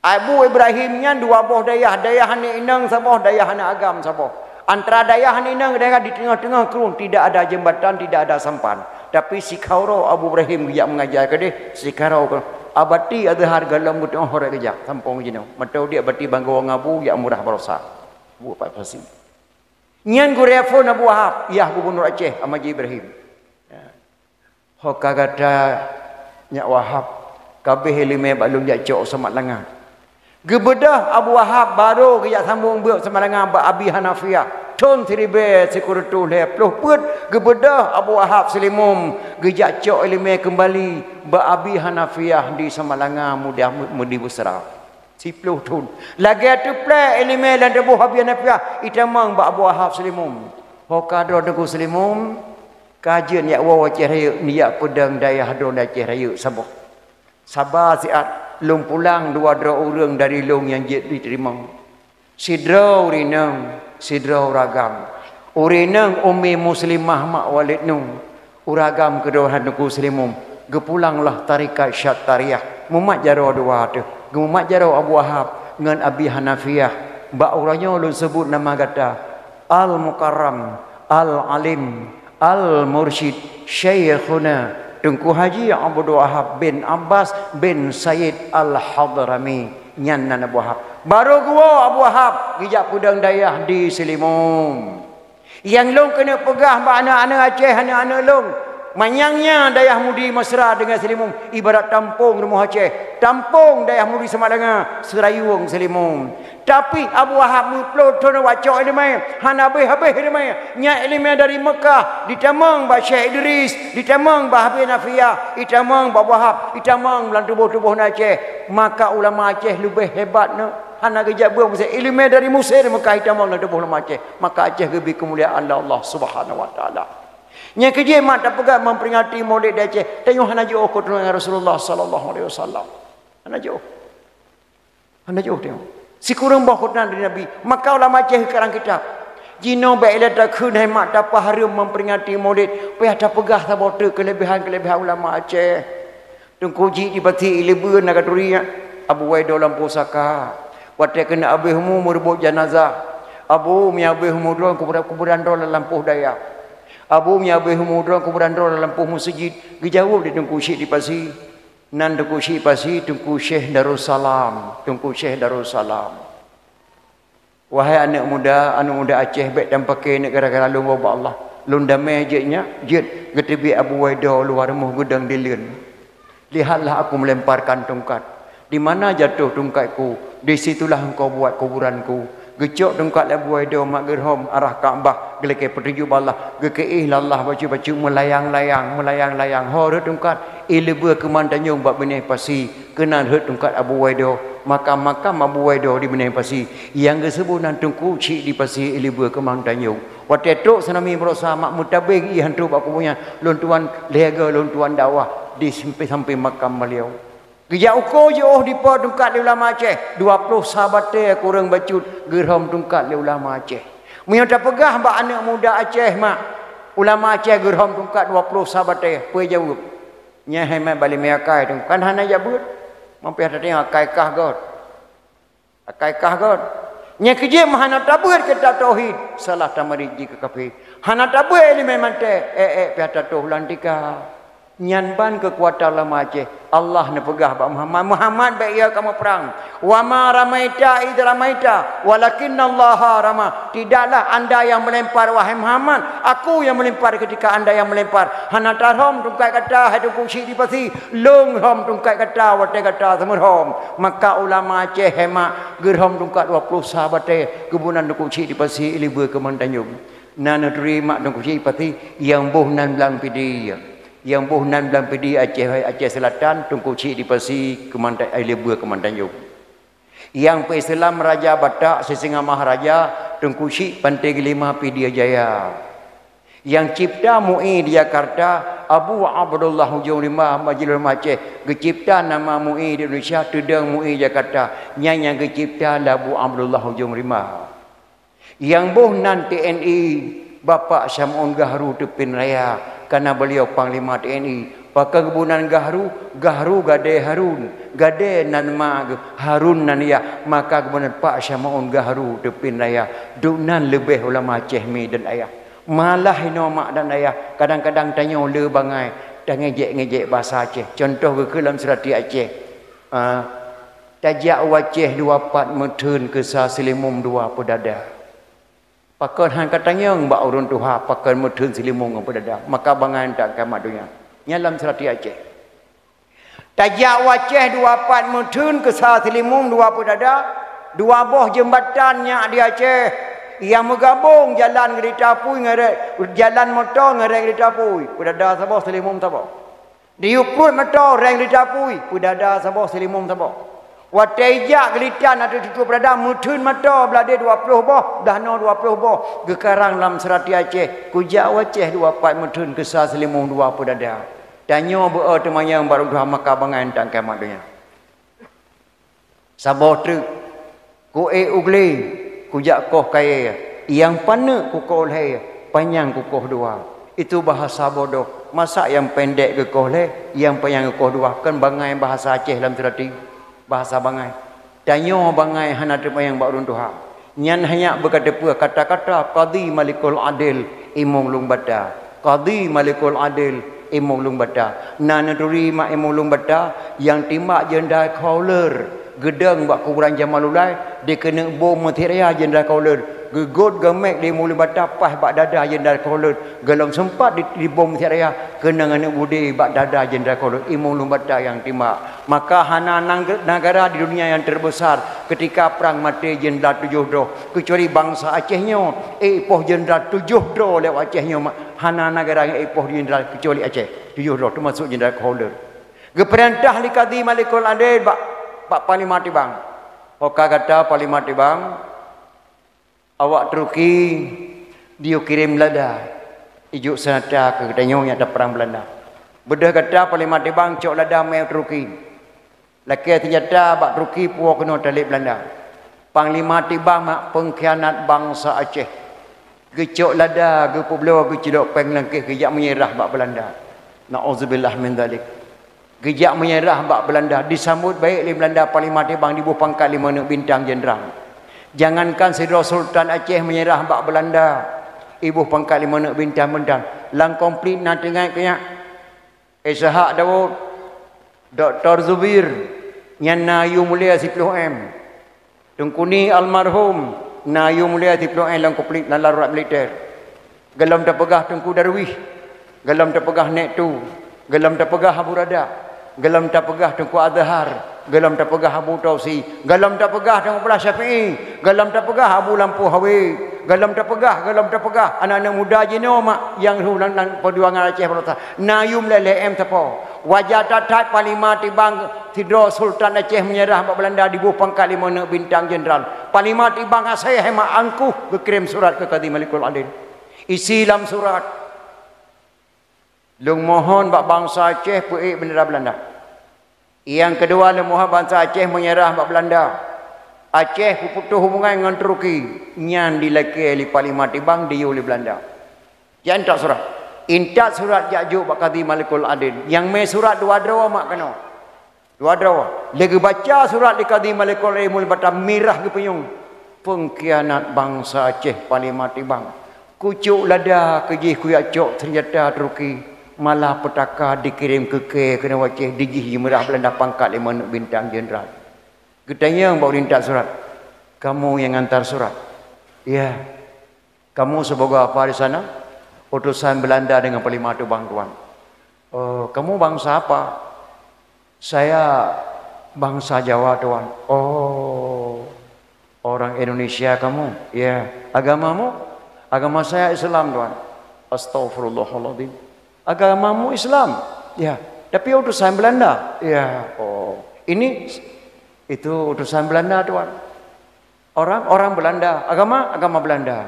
Abu Ibrahim nyan dua boh dayah, dayah aneuk inong saboh, dayah aneuk agam saboh. Antara dayah aneuk inong dayah di teungoh-teungoh krueng, tidak ada jeumbatan, tidak ada sampan. Tapi sikaroe Abu Ibrahim geujak meungaja keudeh, sikaroe ke Abati Azhar golom geuteungoh horek geujak, sampong jinoe. Meuteudek Abati Banggo Ngabu jak murah barosa. Buet pat pasi. Nyan gurée phon Abu Wahab, yah gubunur Aceh, Ahmad Ji Ibrahim. Ho ka gata nyak Wahab, ka abéh iéleumé bak lôn jak cok Samak Langa. Geubeudôh Abu Wahab barô geujak sambong beuet Samak Langa bak Abi Hanafiah. Thon siribée sikureueng reutôh lhée ploh peuet, geubeudôh Abu Wahab Seulimum geujak cok iéleumé keumbali bak Abi Hanafiah di Samak Langa mudah meudi beusra. Siploh thon. Lagée teuplée iéleumé lam tuboh Abi Hanafiah itamong bak Abu Wahab Seulimum. Ho ka droe Teungku Seulimum, ka jeuet jak woe Aceh Rayeuk, neujak peudong dayah droe Aceh Rayeuk saboh. Saba siat, Lôn pulang dua droe ureuëng dari lôn nyang jeuet jiteurimong. Sidroe ureuëng inong, sidroe ureuëng agam. Ureuëng inong Ummi Muslimah mak Walid nyoe, ureuëng agam keudroe Teungku Seulimum. Geupulanglah tarekat Syattariyah. Mumat jaroe dua teuh. Geumumat jaroe Abu Wahab ngon Abi Hanafiyah. Bak uroe nyoe lôn seubut nama gata, Al-Mukarram, Al-Alim, Al-Mursyid, Syaikhuna Teungku Haji Abdul Wahab bin Abbas bin Said Al-Hadrami. Nyan nan Abu Wahab. Barô geuwoe Abu Wahab geujak peudong dayah di Seulimum. Nyang lôn keuneuk peugah bak aneuëk-aneuëk Aceh, aneuëk-aneuëk lôn, manyang nyan dayah Mudi Mesra deungon Seulimum ibarat tampông rumoh Aceh, tampông dayah Mudi Samalanga, Seurayueng Seulimum. Tapi Abu Wahab meuploh thon wacok iéleumé, hana habéh-habéh iéleumé. Nyan iéleumé dari Meukah, jitamong bak Syekh Idris, jitamong bak Abi Hanafiyah, jitamong bak Abu Wahab, jitamong lam tuboh-tuboh na Aceh. Maka ulama Aceh leubeh hebat nyoe. Hana geujak beuet Mesir. Iéleumé dari Mesir Meukah jitamong lam tuboh ulama Aceh. Maka Aceh geubri keumuliaan lé Allah Subhanahu wa Taala. Nyang keujeuet mak tapeugah memperingati Maulid di Aceh. Tanyoe hana jiôh keu tulông Rasulullah sallallahu alaihi wasallam. Hana jiôh. Hana jiôh teuh. Sikureueng boh keunan dari Nabi. Maka ulama Aceh geukarang kitab. Jinoe bék ilée takheun hai mak tapeuhareuem memperingati Maulid, payah tapeugah saboh teuk keulebihan-keulebihan ulama Aceh. Teungku Chik di Pasi Ileubeu na katuri, Abu Waido lam pusaka. Watée keuneuk abéh umu meureubot janazah. Abu, meunyo abéh umu droe kuburan, kuburan droe lam lampôh dayah. Abu, meunyo abéh umu droe kuburan droe lam lampôh meuseujid. Geujaweueb lé Teungku Chik di Pasi. Nan Teungku Chik Pasi, Teungku Syekh Darussalam, Teungku Syekh Darussalam. Wahai aneuëk muda, aneuëk muda Aceh, bék tampakée aneuëk gara-gara lôn woe bak Allah. Lôn damé jeuet nyak, jeuet geuteubiet Abu Waido luwa rumoh geudong dileuen. Lihatlah aku melemparkan tungkat. Di mana jatuh tungkatku, di situlah engkau buat kuburanku. Geucok tungkat lé Abu Waido mak geurhom arah Ka'bah, geulakée peutuju bak Allah, geukeuéh lé Allah bacut-bacut meulayang-layang, meulayang-layang. Ho rhot tungkat, ileubeu keuman tanyong bak binéh pasi, keunan rhot tungkat Abu Waido, makam-makam Abu Waido di binéh pasi. Nyang geuseubut nan Teungku Chik di Pasi Ileubeu keuman tanyong. Watée trok tsunami barosa mak meutabeng ié hantu bak kubu nyan, lôn tuan lhée goe lôn tuan dakwah di sampéng-sampéng makam beliau. Geujak uko jiôh dipo tungkat lé ulama Aceh, dua ploh sa batée kureueng bacut geurhom tungkat lé ulama Aceh. Meunyoe tapeugah bak aneuëk muda Aceh mak, ulama Aceh geurhom tungkat dua ploh sa batée, peue jaweueb? Nyan hai mat bak iéleumé akai teuh, kan hana jak beuet. Mampéh tateueng akai kah göt. Akai kah göt. Nyang keujeuet meuhana tabeuet kitab tauhid, salah tamarit jih keu kafé. Hana tabeuet iéleumé manté, ék-ék piah tatoh lam tika. Nyan ban keukuatan ulama Aceh. Allah neupeugah bak Muhammad, "Muhammad, bék ya kamoe prang. Wa ma ramaita idh ramaita, walakinnallaha rama." Tidaklah anda yang melempar, wahai Muhammad, aku yang melempar ketika anda yang melempar. Hana tarhom tungkat gata, hai Teungku Chik di Pasi, lôn rhom tungkat gata watée gata seumeurhom. Maka ulama Aceh hemat geurhom tungkat dua ploh sa batée, geubunan Teungku Chik di Pasi Ileubeu keuman tanyong. Na neuturi mak Teungku Chik di Pasi, nyang boh nan Blang Pidie. Nyang boh nan Blang Pidie Aceh, Aceh Selatan, Teungku Chik di Pasi keuman ta-, Ileubeu keuman tanyong. Nyang peuislam Raja Batak Sisingamah Raja, Teungku Chik Panté Geulima Pidie Jaya. Nyang cipta MUI di Jakarta, Abu Abdullah Ujong Rimba, Majlis Ulama Aceh, geucipta nama MUI di Indonesia, teudong MUI Jakarta. Nyan nyang geucipta lé Abu Abdullah Ujong Rimba. Nyang boh nan T N I, Bapak Syamaun Gahru Teupin Raya, kana beliau Panglima T N I. Pakon geuboh nan Gahru, Gahru gadée Harun, gadée nan ma geuh, Harun nan yah, maka geuboh nan Pak Syamaun Gahru Teupin Raya. Duek nan leubeh ulama Aceh mi dan ayah. Malah inoe mak dan ayah, kadang-kadang tanyoe le bangai, tangejek-ngejek basa Aceh. Contoh geukheun lam seurati Aceh. Ah, tajak u Aceh dua pat meutheun keu sa Seulimum dua peudada. Pakon han ka tanyong bak ureuëng tuha, pakon meutheun Seulimum ngon peudada, maka bangai ntak kiamat donya. Nyan lam seurati Aceh. Tajak u Aceh dua pat meutheun keu sa Seulimum dua peudada, dua boh jeumbatan nyak di Aceh, nyang meugabong jalan geurita apui ngon ré-, jalan moto ngon reng geurita apui, peudada saboh, Seulimum saboh. Diyue pruet moto reng geurita apui, peudada saboh, Seulimum saboh. Watée ijak geulitan ateueh tutoe peudada, meutheun moto blah deh dua ploh boh, blah noe dua ploh boh, geukarang lam seurati Aceh, kujak u Aceh dua pat meutheun keu sa Seulimum dua peudada. Tanyoe beu-o teumanyong bak ureuëng tuha, maka bangai ntak kiamat donya. Saboh treuk, ku ék u glé, kujak koh kayée, nyang paneuk kukoh lhée, panyang kukoh dua. Itu bahasa bodoh. Masa nyang pendek geukoh lhée, nyang panyang geukoh dua? Kan bangai bahasa Aceh lam seurati. Bahasa bangai. Tanyoe bangai hana teupanyang bak ureuëng tuha. Nyan hanya beuka teupeue kata-kata Qadhi Malikul Adil Imum Lueng Bata. Qadhi Malikul Adil Imum Lueng Bata. Na neuturi mak Imum Lueng Bata nyang timbak Jenderal Kholer geudong bak kuburan Jamalulai, dikeuneuk bom meusiat raya Jenderal Kholer. Geugot geumek di Imum Lueng Bata paih bak dada Jenderal Kholer. Gohlom seumpat di, dibom meusiat raya, keunong aneuëk budé bak dada Jenderal Kholer, Imum Lueng Bata nyang timbak. Maka hana nang-, nagara di dunia nyang terbesar keutika prang maté jenderal tujoh droe, keucuali bansa Aceh nyoe. Ék poh jenderal tujoh droe lewat Aceh nyoe, ma-, hana nagara nyang ék poh jenderal keucuali Aceh. Tujoh droe, teumasuk Jenderal Kholer. Geupeurintah lé Kadhi Malikul Adil bak, bak Panglima Tibang. Ho ka gata Panglima Tibang, awak Turki jiyue kirém lada ijok seunjata keu geutanyoe nyang taprang Beulanda. Beudôh gata Panglima Tibang cok lada mé Turki. Lakée seunjata bak Turki puwoe keunoe talét Beulanda. Panglima Tibang mak peungkhianat bansa Aceh. Geucok lada, geupeubloe, geucilok péng lam kéh, geujak meunyeurah bak Beulanda. Nauzubillah min dzalik. Geujak meunyeurah bak Beulanda, disambot baék lé Beulanda, Panglima Tibang diboh pangkat lima neuk bintang jenderal. Jangankan sidroe Sultan Aceh meunyeurah bak Beulanda, iboh pangkat lima neuk bintang-bintang. Lam konflik na teuingat keu nyak? Ishak Daud, Doktor Zubir, nyan na yue mulia siploh M. Teungku Ni almarhum na yue mulia siploh M lam konflik lam darurat militer. Gohlom tapeugah Teungku Darwis, gohlom tapeugah Nek Tu, gohlom tapeugah Abu Rada, gohlom tapeugah Teungku Azhar, gohlom tapeugah Abu Tausi, gohlom tapeugah Teungku Abdullah Syafi'i, gohlom tapeugah Abu Lampu Hawe, gohlom tapeugah, gohlom tapeugah aneuk-aneuk muda jinoe mak nyang rhot lam, lam peujuangan Aceh Baroesa. Na yue mulia lhée M sapo. Wajar that-that Panglima Tibang sidroe Sultan Aceh meunyeurah bak Beulanda diboh pangkat lima neuk bintang jenderal. Panglima Tibang asai hai mak angkuh geukirém surat keu Kadhi Malikul Adil. Isi lam surat, "Lôn mohon bak bansa Aceh peuék bendera Beulanda. Nyang keudua, lôn mohon bansa Aceh meunyeurah bak Beulanda. Aceh peuputôh hubungan ngon Turki." Nyan dilakée lé Panglima Tibang diyue lé Beulanda. Jak intat surat. Intat surat jak jok bak Kadhi Malikul Adil. Nyang mé surat dua droe mak keunoe. Dua droe. Lé geubaca surat di Kadhi Malikul Adil Imum Lueng Bata, mirah geupeunyong. Peungkhianat bansa Aceh Panglima Tibang. Kucok lada keu jih kujak cok seunjata Turki. Malah peutaka dikirém keu kée keunoe Aceh, dijih jimeurah Beulanda pangkat lima neuk bintang jenderal. Geutanyong bak ureuëng intat surat, "Kamu yang ngantar surat?" "Ya." "Kamu sebagai apa di sana?" "Utusan Belanda dengan Panglima Tibang, Tuan." "Oh, kamu bangsa apa?" "Saya bangsa Jawa, Tuan." "Oh, orang Indonesia kamu?" "Ya." "Agamamu?" "Agama saya Islam, Tuan." "Astagfirullahaladzim. Agamamu Islam?" "Ya." "Tapi utusan Belanda?" "Ya." "Oh, ini itu utusan Belanda, Tuan." "Orang, orang Belanda. Agama, agama Belanda."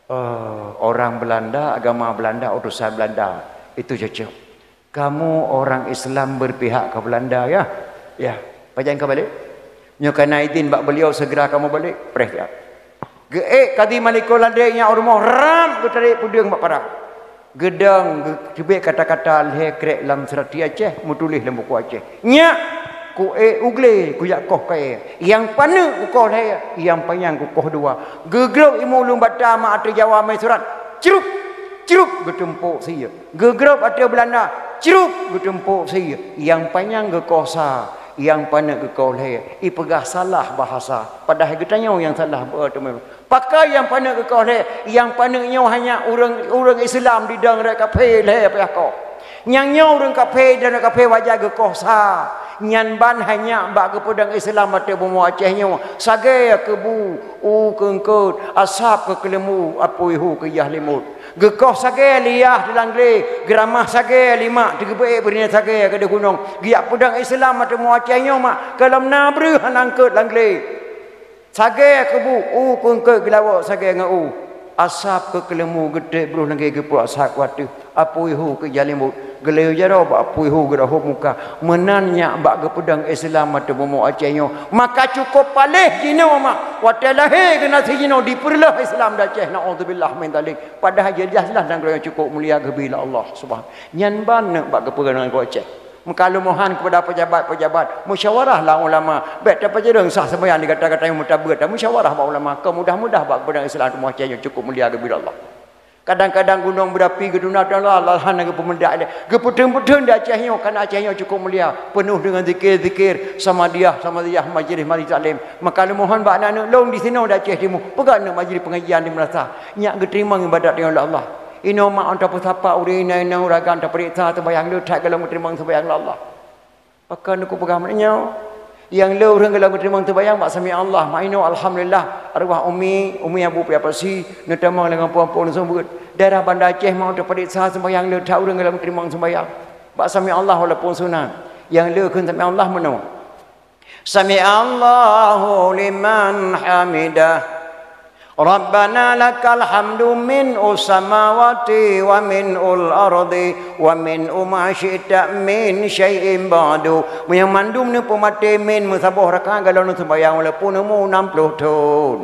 "Oh, orang Belanda, agama Belanda, utusan Belanda. Itu cocok. Kamu orang Islam berpihak ke Belanda, ya?" "Ya." "Pajan ka balek?" "Nyoe ka na idin bak beliau, segera kamu balik." Preh ya. Geuék Kadhi Malikul Adil nyan u rumoh, ram geutarek peudeueng bak para. Geudong geuteubiet kata-kata lhée krek lam seurati Aceh, meutuléh lam buku Aceh. "Nyak, ku ék u glé, kujak koh kayée. Nyang paneuk kukoh lhée, nyang panyang kukoh dua." Geugrôp Imum Lueng Bata mak ateueh Jawa mé surat. Crup, crup geutumpok sie. Geugrôp ateueh Beulanda. Crup geutumpok sie. Nyang panyang geukoh sa, nyang paneuk geukoh lhée. Ipeugah salah bahasa. Padahai geutanyoe nyang salah beuteumé. Pakon nyang paneuk geukoh lhée? Nyang paneuk nyoe hanya ureuëng, ureuëng Islam didong rot kafé lhée payah koh. Nyang nyoe ureuëng kafé didong rot kafé wajar geukoh sa. Nyan ban hanya bak geupeudong Islam ateueh bumoe Aceh nyoe. Sagai keu bu, u keu eungkôt, asab keu keuleumbu, apui hu keu jah limot. Geukoh sagai lé yah di lam glé, geuramah sagai lé mak, teugeubeuék beurinyan sagai keudeh gunong. Geujak peudong Islam ateueh bumoe Aceh nyoe mak, gohlom na breueh hana eungkôt lam glé. Sagai keu bu, u keu eungkôt geulawok sagai ngon u. Asab keu keuleumbu geutrép broh lagée geupeuet asab keu ateueh, apui hu keu jah limot. Geuleueh jaroe bak apui hu geurahom muka. Meunan nyak bak geupeudong Islam ateueh bumoe Aceh nyoe. Maka cukôp paléh jinoe mak. Watée lahé geunaséh jinoe dipeureuloh Islam di Aceh. Naudzubillah min dzalik. Padahai jeulaih-jeulaih nanggroe nyang cukôp mulia geubri lé Allah Subhanahu. Nyan ban neuk bak geupeugah nanggroe Aceh. Meukalumohan keupada pejabat-pejabat, musyawarah lah ulama. Bék tapajeureung sah seumayang di gata-gata nyang meutabeuet, musyawarah bak ulama. Keu mudah-mudah bak geupeudong Islam ateueh bumoe Aceh nyoe cukôp mulia geubri lé Allah. Kadang-kadang gunong berapi geutuna Allah, Allah hana geupeumeudak lé. Geupeutheun-peutheun di Aceh nyoe, karena Aceh nyoe cukôp mulia, peunoh deungon zikir-zikir, samadiyah, samadiyah, majlis-majlis taklim. Maka lôn mohon bak aneuk-aneuk lôn di sinoe di Aceh Timu, peugah aneuk majlis pengajian di madrasah, nyak geuteurimong ibadat nyoe lé Allah. Inoe mak ôn tapeusapa ureuëng inong-inong uragan tapeuriksa seumayang le that gohlom geuteurimong seumayang lé Allah. Pakon keupeugah meunan nyoe? Nyang le ureuëng gohlom geuteurimong seumayang bak sami Allah, mak inoe alhamdulillah, arwah umi, umi Abu Pia Pasi, neutamong lam gampông-gampông neuseumeubeuet. Daerah Banda Aceh mau teupeuriksa seumayang le that ureuëng gohlom geuteurimong seumayang bak sami Allah walaupun sunat. Nyang le kheun sami Allah meunoe. Sami Allahu liman hamidah. Rabbana lakal hamdu min usamawati wa min ul ardi wa min uma syi'ta min syai'in ba'du. Meunyoe mandum neupeumaté min meusaboh rakaat gohlom neuseumayang walaupun umu enam puluh thon.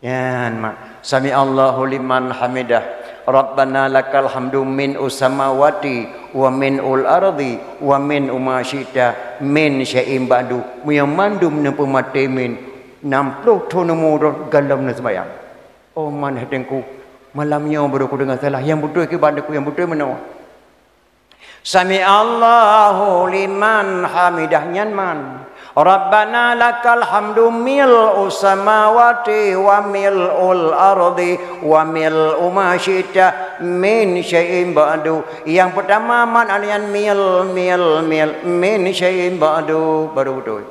Nyan mak. Sami Allahu liman hamidah. Rabbana lakal hamdu min usamawati wa min ul ardi wa min uma syi'ta min syai'in ba'du. Meunyoe mandum neupeumaté min enam puluh thon umu gohlom neuseumayang. Oh man hai teungku, malam nyoe baru kudeungoe salah. Nyang beutôi kiban teungku, nyang beutôi meunoe. Sami Allahu liman hamidah nyan man. Rabbana lakal hamdu mil usamawati wa mil ul ardi wa mil uma syi'ta min syai'in ba'du. Yang pertama man nyan mil, mil, mil, min syai'in ba'du. Baru beutôi.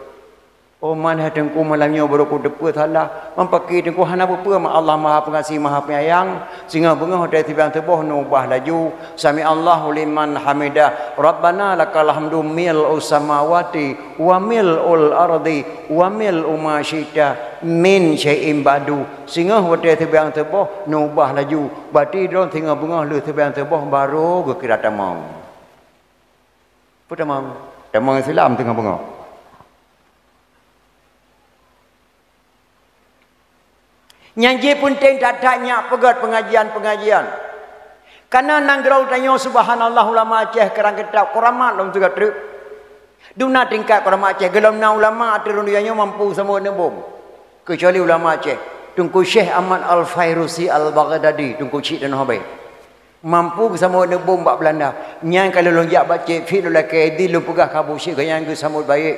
Oh man hai teungku malam nyoe baru kuteupeue salah. Mampaki teungku hana peue-peue mak Allah Maha Pengasih Maha Penyayang. Singoh beungoh watée seumayang suboh neubah laju. Sami Allahu liman hamidah. Rabbana lakal hamdu mil usamawati wa mil ul ardi wa mil uma syi'ta min syai'in ba'du. Singoh watée seumayang suboh neubah laju. Bati droe singoh beungoh le seumayang suboh baru geukira tamong. Peue tamong? Tamong Islam singoh beungoh. Nyang jih peunteng that-that nyak peugét pengajian-pengajian. Kana nanggroe tanyoe subhanallah ulama Aceh keurang keutap kuramat lom teuga treuk. Duna tingkat kuramat Aceh gohlom na ulama ateueh rhueng donya nyoe mampu samot neubom. Keucuali ulama Aceh, Teungku Syekh Ahmad Al-Fairusi Al-Baghdadi, Teungku Chik Tanoh Abée. Mampu geusamot neubom bak Beulanda. Nyan ka lôn jak bak Chek Fit lôn lakée idin lôn peugah keu Abu Syik geuhnyan geusamot baék.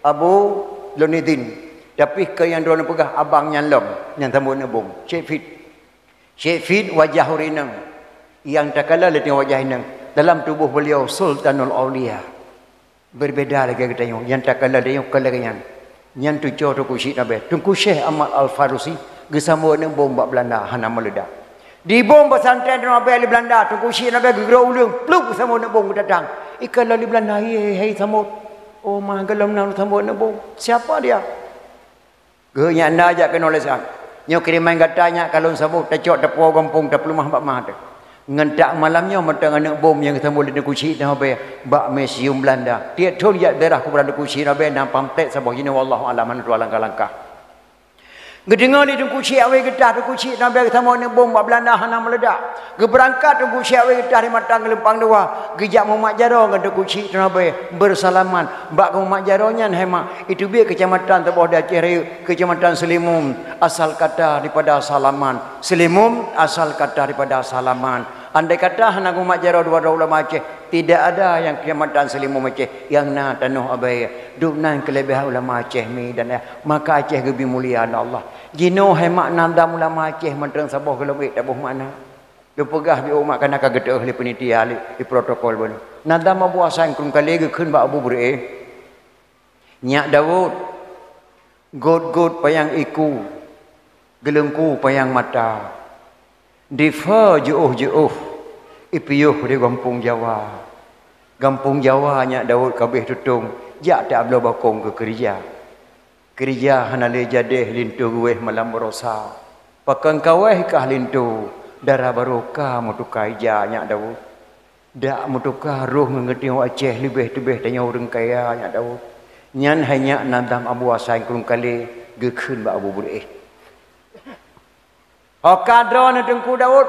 Abu, lôn idin. Tapi keu nyang droeneuh peugah abang nyan lom, nyang samot neubom. Chek Fit. Chek Fit wajah ureuëng inong. Nyang takalon lé teungoh wajah inong. Dalam tuboh beliau Sultanul Aulia. Berbeda lagée geutanyoe, nyang takalon lé nyoe kon lagée nyan. Nyan tucoe Teungku Chik Tanoh Abée. Teungku Syekh Ahmad Al-Farusi geusamot neubom bak Beulanda hana meuledak. Dibom pesantren Tanoh Abée lé Beulanda, Teungku Chik Tanoh Abée geugroe uleueng, plup geusamot neubom geudatang. Ikalon lé Beulanda, "Hai, hai, hai, samot. Oh, ma gohlom na samot neubom. Siapa dia?" Geuh nyak na jak keunoe lé Sam. Nyoe kiriman gata nyak ka lôn saboh tacok tapuwoe gampông tapeuleumah bak ma teuh. Ngon tak malam nyoe mantong aneuk bom nyang geusamboh lé Teungku Chik Tanoh Abée bak museum Beulanda. Tiep thon jak ziarah kuburan Teungku Chik Tanoh Abée na pamflet saboh jinoe wallahu alam hana tuha langkah-langkah. Geudeungoe lé Teungku Chik Abée geutah Teungku Chik Tanoh Abée geusamboh aneuk bom bak Beulanda hana meuledak. Geubeurangkat Teungku Chik Abée geutah di mantong geulumpang dua. Geujak mumat jaroe ngon Teungku Chik Tanoh Abée beusalaman. Bak geumumat jaroe nyan hai mak, iteubiet keucamatan saboh di Aceh Rayeuk, Keucamatan Seulimum, asal kata daripada salaman. Seulimum asal kata daripada salaman. Andai kata hana geumat jaroe dua droe ulama Aceh, tidak ada nyang Keucamatan Seulimum Aceh, nyang na Tanoh Abée. Dum nan keuleubeh ulama Aceh mi dan ayah, maka Aceh geubri mulia lé Allah. Jinoe hai mak nadam ulama Aceh mantong saboh gohlom ék taboh makna. Lôn peugah bak umat kana ka geuteu'oh lé panitia lé di protokol bunoe. Nadam Abu Hasan Krueng Kalé geukheun bak Abu Beureu'éh. Nyak Daud, gôt-gôt panyang iku, geuleungku panyang mata. Difa jiôh-jiôh, ipiôh di gampông Jawa. Gampông Jawa nyak Daud ka abéh tutong, jak tabloe bakong keu keurija. Keurija hana lé jadéh, linto geuwéh malam baroesa. Pakon kawéh kah linto, dara barô ka meutuka ija nyak Daud. Dak meutuka roh ngon geutanyoe Aceh leubeh teubeh tanyoe ureuëng kaya nyak Daud. Nyan hai nyak nadam Abu Hasan Krueng Kalé geukheun bak Abu Beureueh. Ho ka droeneuh Teungku Daud,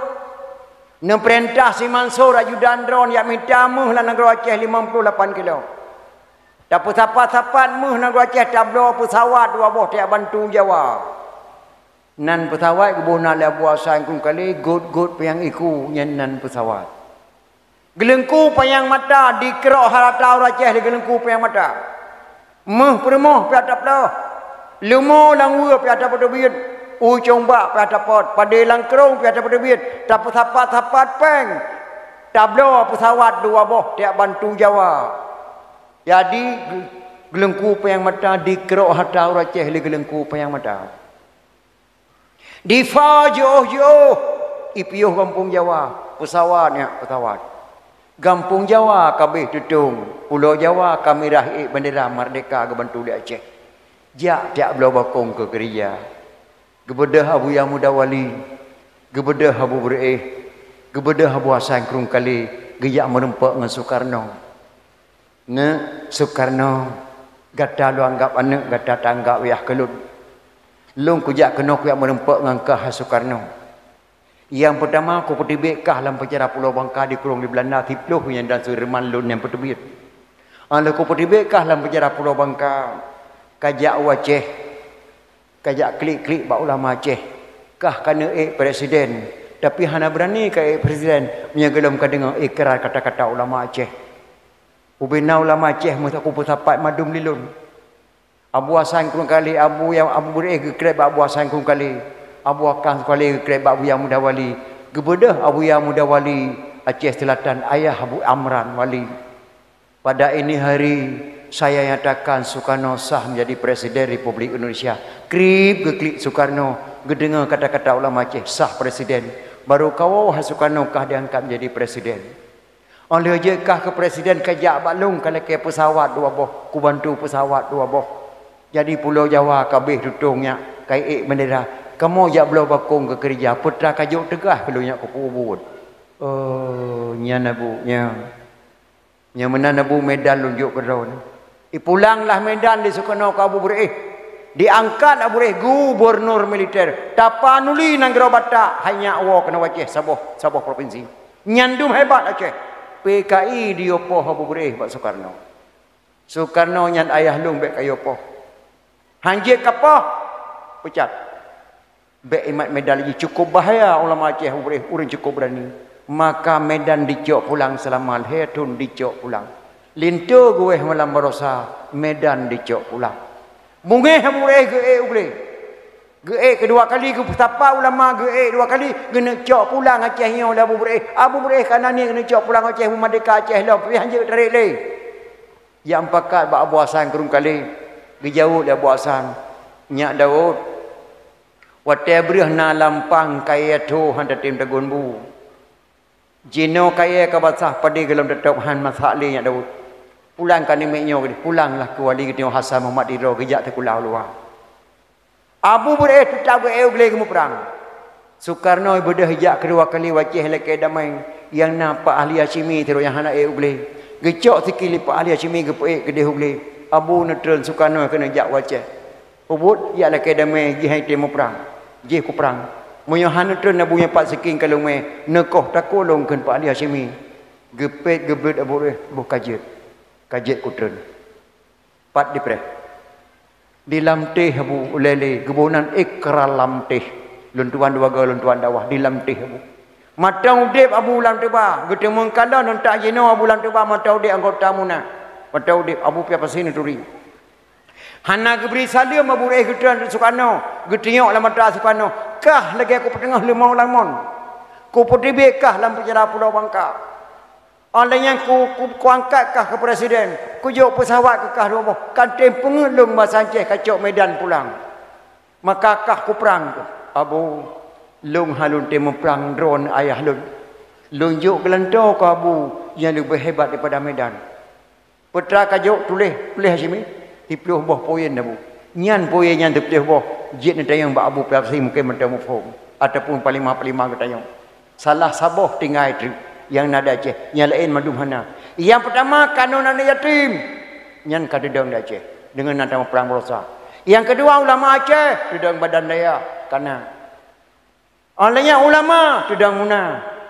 neupeurintah si Mansur ajudan droeneuh jak mita méuh lam nanggroe Aceh limong ploh lapan kilo. Tapeusapat-sapat méuh nanggroe Aceh tabloe peusawat dua boh tajak bantu Jawa. Nan peusawat geuboh na lé Abu Hasan Krueng Kalé, gôt-gôt panyang iku nyan nan peusawat. Geuleungku panyang mata dikeurok harata ureuëng Aceh lé geuleungku panyang mata. Méuh peurumoh pih atra ploh, leumo lam weue pih atra peuteubiet, u combak pih atra pot, padé lam krông pih atra peuteubiet, tapeusapat-sapat péng, tabloe peusawat dua boh tajak bantu Jawa. Jadi, geuleungku panyang mata dikeurok harata ureuëng Aceh lé geuleungku panyang mata. Difa jiôh-jiôh, ipiôh gampông Jawa, peusawat nyak peusawat. Gampông Jawa ka abéh tutong, Pulo Jawa ka mirah ék bendera merdeka geubantu lé Aceh. Jak tiak bloe bakong keu keurija. Geubeudôh Abu Yahya Muda Wali, geubeudôh Abu Beureueh, geubeudôh Abu Hasan Krueng Kalé, geujak meurumpok ngon Sukarno. Neuk Sukarno, gata lôn anggab aneuëk, gata taanggab ayah keu lôn. Lôn kujak keunoe kujak meurumpok ngon kah hai Sukarno. Nyang peutama kupeuteubiet kah lam penjara Pulo Bangka dikurong lé Beulanda, siploh nyan dan Sudirman lôn nyang peuteubiet. Óh lheueh kupeuteubiet kah lam penjara Pulo Bangka, kajak u Aceh, kajak klik-klik bak ulama Aceh. Kah kaneuk ék presiden, tapi hana beurani ka ék presiden meunyoe gohlom kadeungoe ikrar kata-kata ulama Aceh. Ubena ulama Aceh meusaku peusapat mandum lé lôn. Abu Hasan Krueng Kalé, Abu Yahya, Abu Beureueh geukreb bak Abu Hasan Krueng Kalé, Abu Hasan Krueng Kalé geukreb bak Abu Yahya Muda Wali. Geubeudôh Abu Yahya Muda Wali Aceh Selatan, ayah Abu Amran Wali. Pada ini hari, saya nyatakan Sukarno sah menjadi Presiden Republik Indonesia. Krib geuklik Sukarno, geudeungoe kata-kata ulama Aceh, sah presiden. Baru kawoe hai Sukarno kah diangkat menjadi presiden. Óh lheueh jeuet kah keu presiden, kajak bak lôn, kalakée peusawat dua boh, kubantu peusawat dua boh. Jadi Pulo Jawa ka abéh tutong nyak, ka ék bendera. Kamoe jak bloe bakong keu keurija, peue teuma kajok teugaih keu lôn nyak kupeue buet. Oh, nyan Abu, nyan. Nyang meunan Abu, Medan lôn jok keudroe. Ipulang lah Medan lé Sukarno keu Abu Beureueh. Diangkat Abu Beureueh gubernur militer. Tapanuli nanggroe Batak, hai nyak woe keunoe u Aceh saboh, saboh provinsi. Nyan dum hebat Aceh. P K I diyue poh Abu Beureueh bak Sukarno. Sukarno nyan ayah lôn bék kayue poh. Hanjeuet kapoh, peucat. Bék imat Medan lagi, cukup bahaya ulama Aceh, ureuëng, ureuëng cukup beurani. Maka Medan dicok pulang seulama lhée thon dicok pulang. Linto geuwéh malam barosa, Medan dicok pulang. Beungéh Abu Beureueh geuék u glé. Geuék keudua kali geupeusapa ulama, geuék dua kali, geuneuk cok pulang Aceh nyoe lé Abu Beureueh. Abu Beureueh ka na niet geuneuk cok pulang Aceh, meumerdeka Aceh lom, tapi hanjeuet tarék lé. Nyang pakat bak Abu Hasan Krueng Kalé, geujaweueb lé Abu Hasan, "Nyak Daud, watée breueh na lampang kayée tho hana tem tagun bu. Jinoe kayée ka basah, padé gohlom teutôb, han masak lé Nyak Daud. Pulang ka namiet nyoe keudeh, pulanglah keu wali geutanyoe Hasan Muhammad Ridho geujak sikula u luwa." Abu Beureueh teutab geuék u glé geumuprang. Sukarno beudôh jak keudua kali u Aceh lakée damai, nyang na Pak Ahli Hasyimi sidroe nyang hana ék u glé. Geucok sikili Pak Ahli Hasyimi geupeuék keudeh u glé. Abu neutreun Sukarno keuneuk jak u Aceh. Ubit jak lakée damai, jih han tem muprang. Jih kuprang. Meunyoe hana neutreun Abu nyoe pat sikin ka lôn mé, neukoh takue lôn kheun Pak Ahli Hasyimi. Geupét geubleuet Abu Beureueh, boh ka jeuet. Ka jeuet kutreun. Pat dipreh. Di lam teh Abu Lele geuboh nan ikrar lam teh. Lôn tuan dua goe, lôn tuan dakwah di lam teh Abu. Mata udeb Abu lam teuba, geuteumeung kalon ngon tak jinoe Abu lam teuba mata udeb anggota muna. Mata udeb Abu piah pasi neuturi. Hana geubri saleuem Abu Beureueh geutreun Sukarno, geutunyok lam mata Sukarno, "Kah lagée kupeuteungoh leumo lamon. Kupeuteubiet kah lam penjara Pulo Bangka." Óh lheueh nyan ku, ku, kuangkat kah keu presiden, kujok peusawat keu kah dua boh, ka tem peungeuet lôn basa Aceh kacok Medan pulang. Maka kah kuprang keuh. Abu, lôn han lôn tem muprang droeneuh ayah lôn. Lôn jok geulantoe keu Abu nyang leubeh hebat daripada Medan. Peue teuma kajok tuléh, tuléh Hasyimi, siploh boh poin Abu. Nyan poin nyan siploh boh, jeuet neutanyong bak Abu Piah Pasi mungken mantong muphom, ataupun panglima-panglima geutanyong. Salah saboh tinggai treuk. Nyang na di Aceh, nyang laén mandum hana. Nyang peutama, kanoe aneuk yatim. Nyan ka teudong di Aceh, deungon na tamuprang baroesa. Nyang keudua, ulama Aceh, teudong badan dayah, kana. Óh lheueh nyan ulama, teudong muna.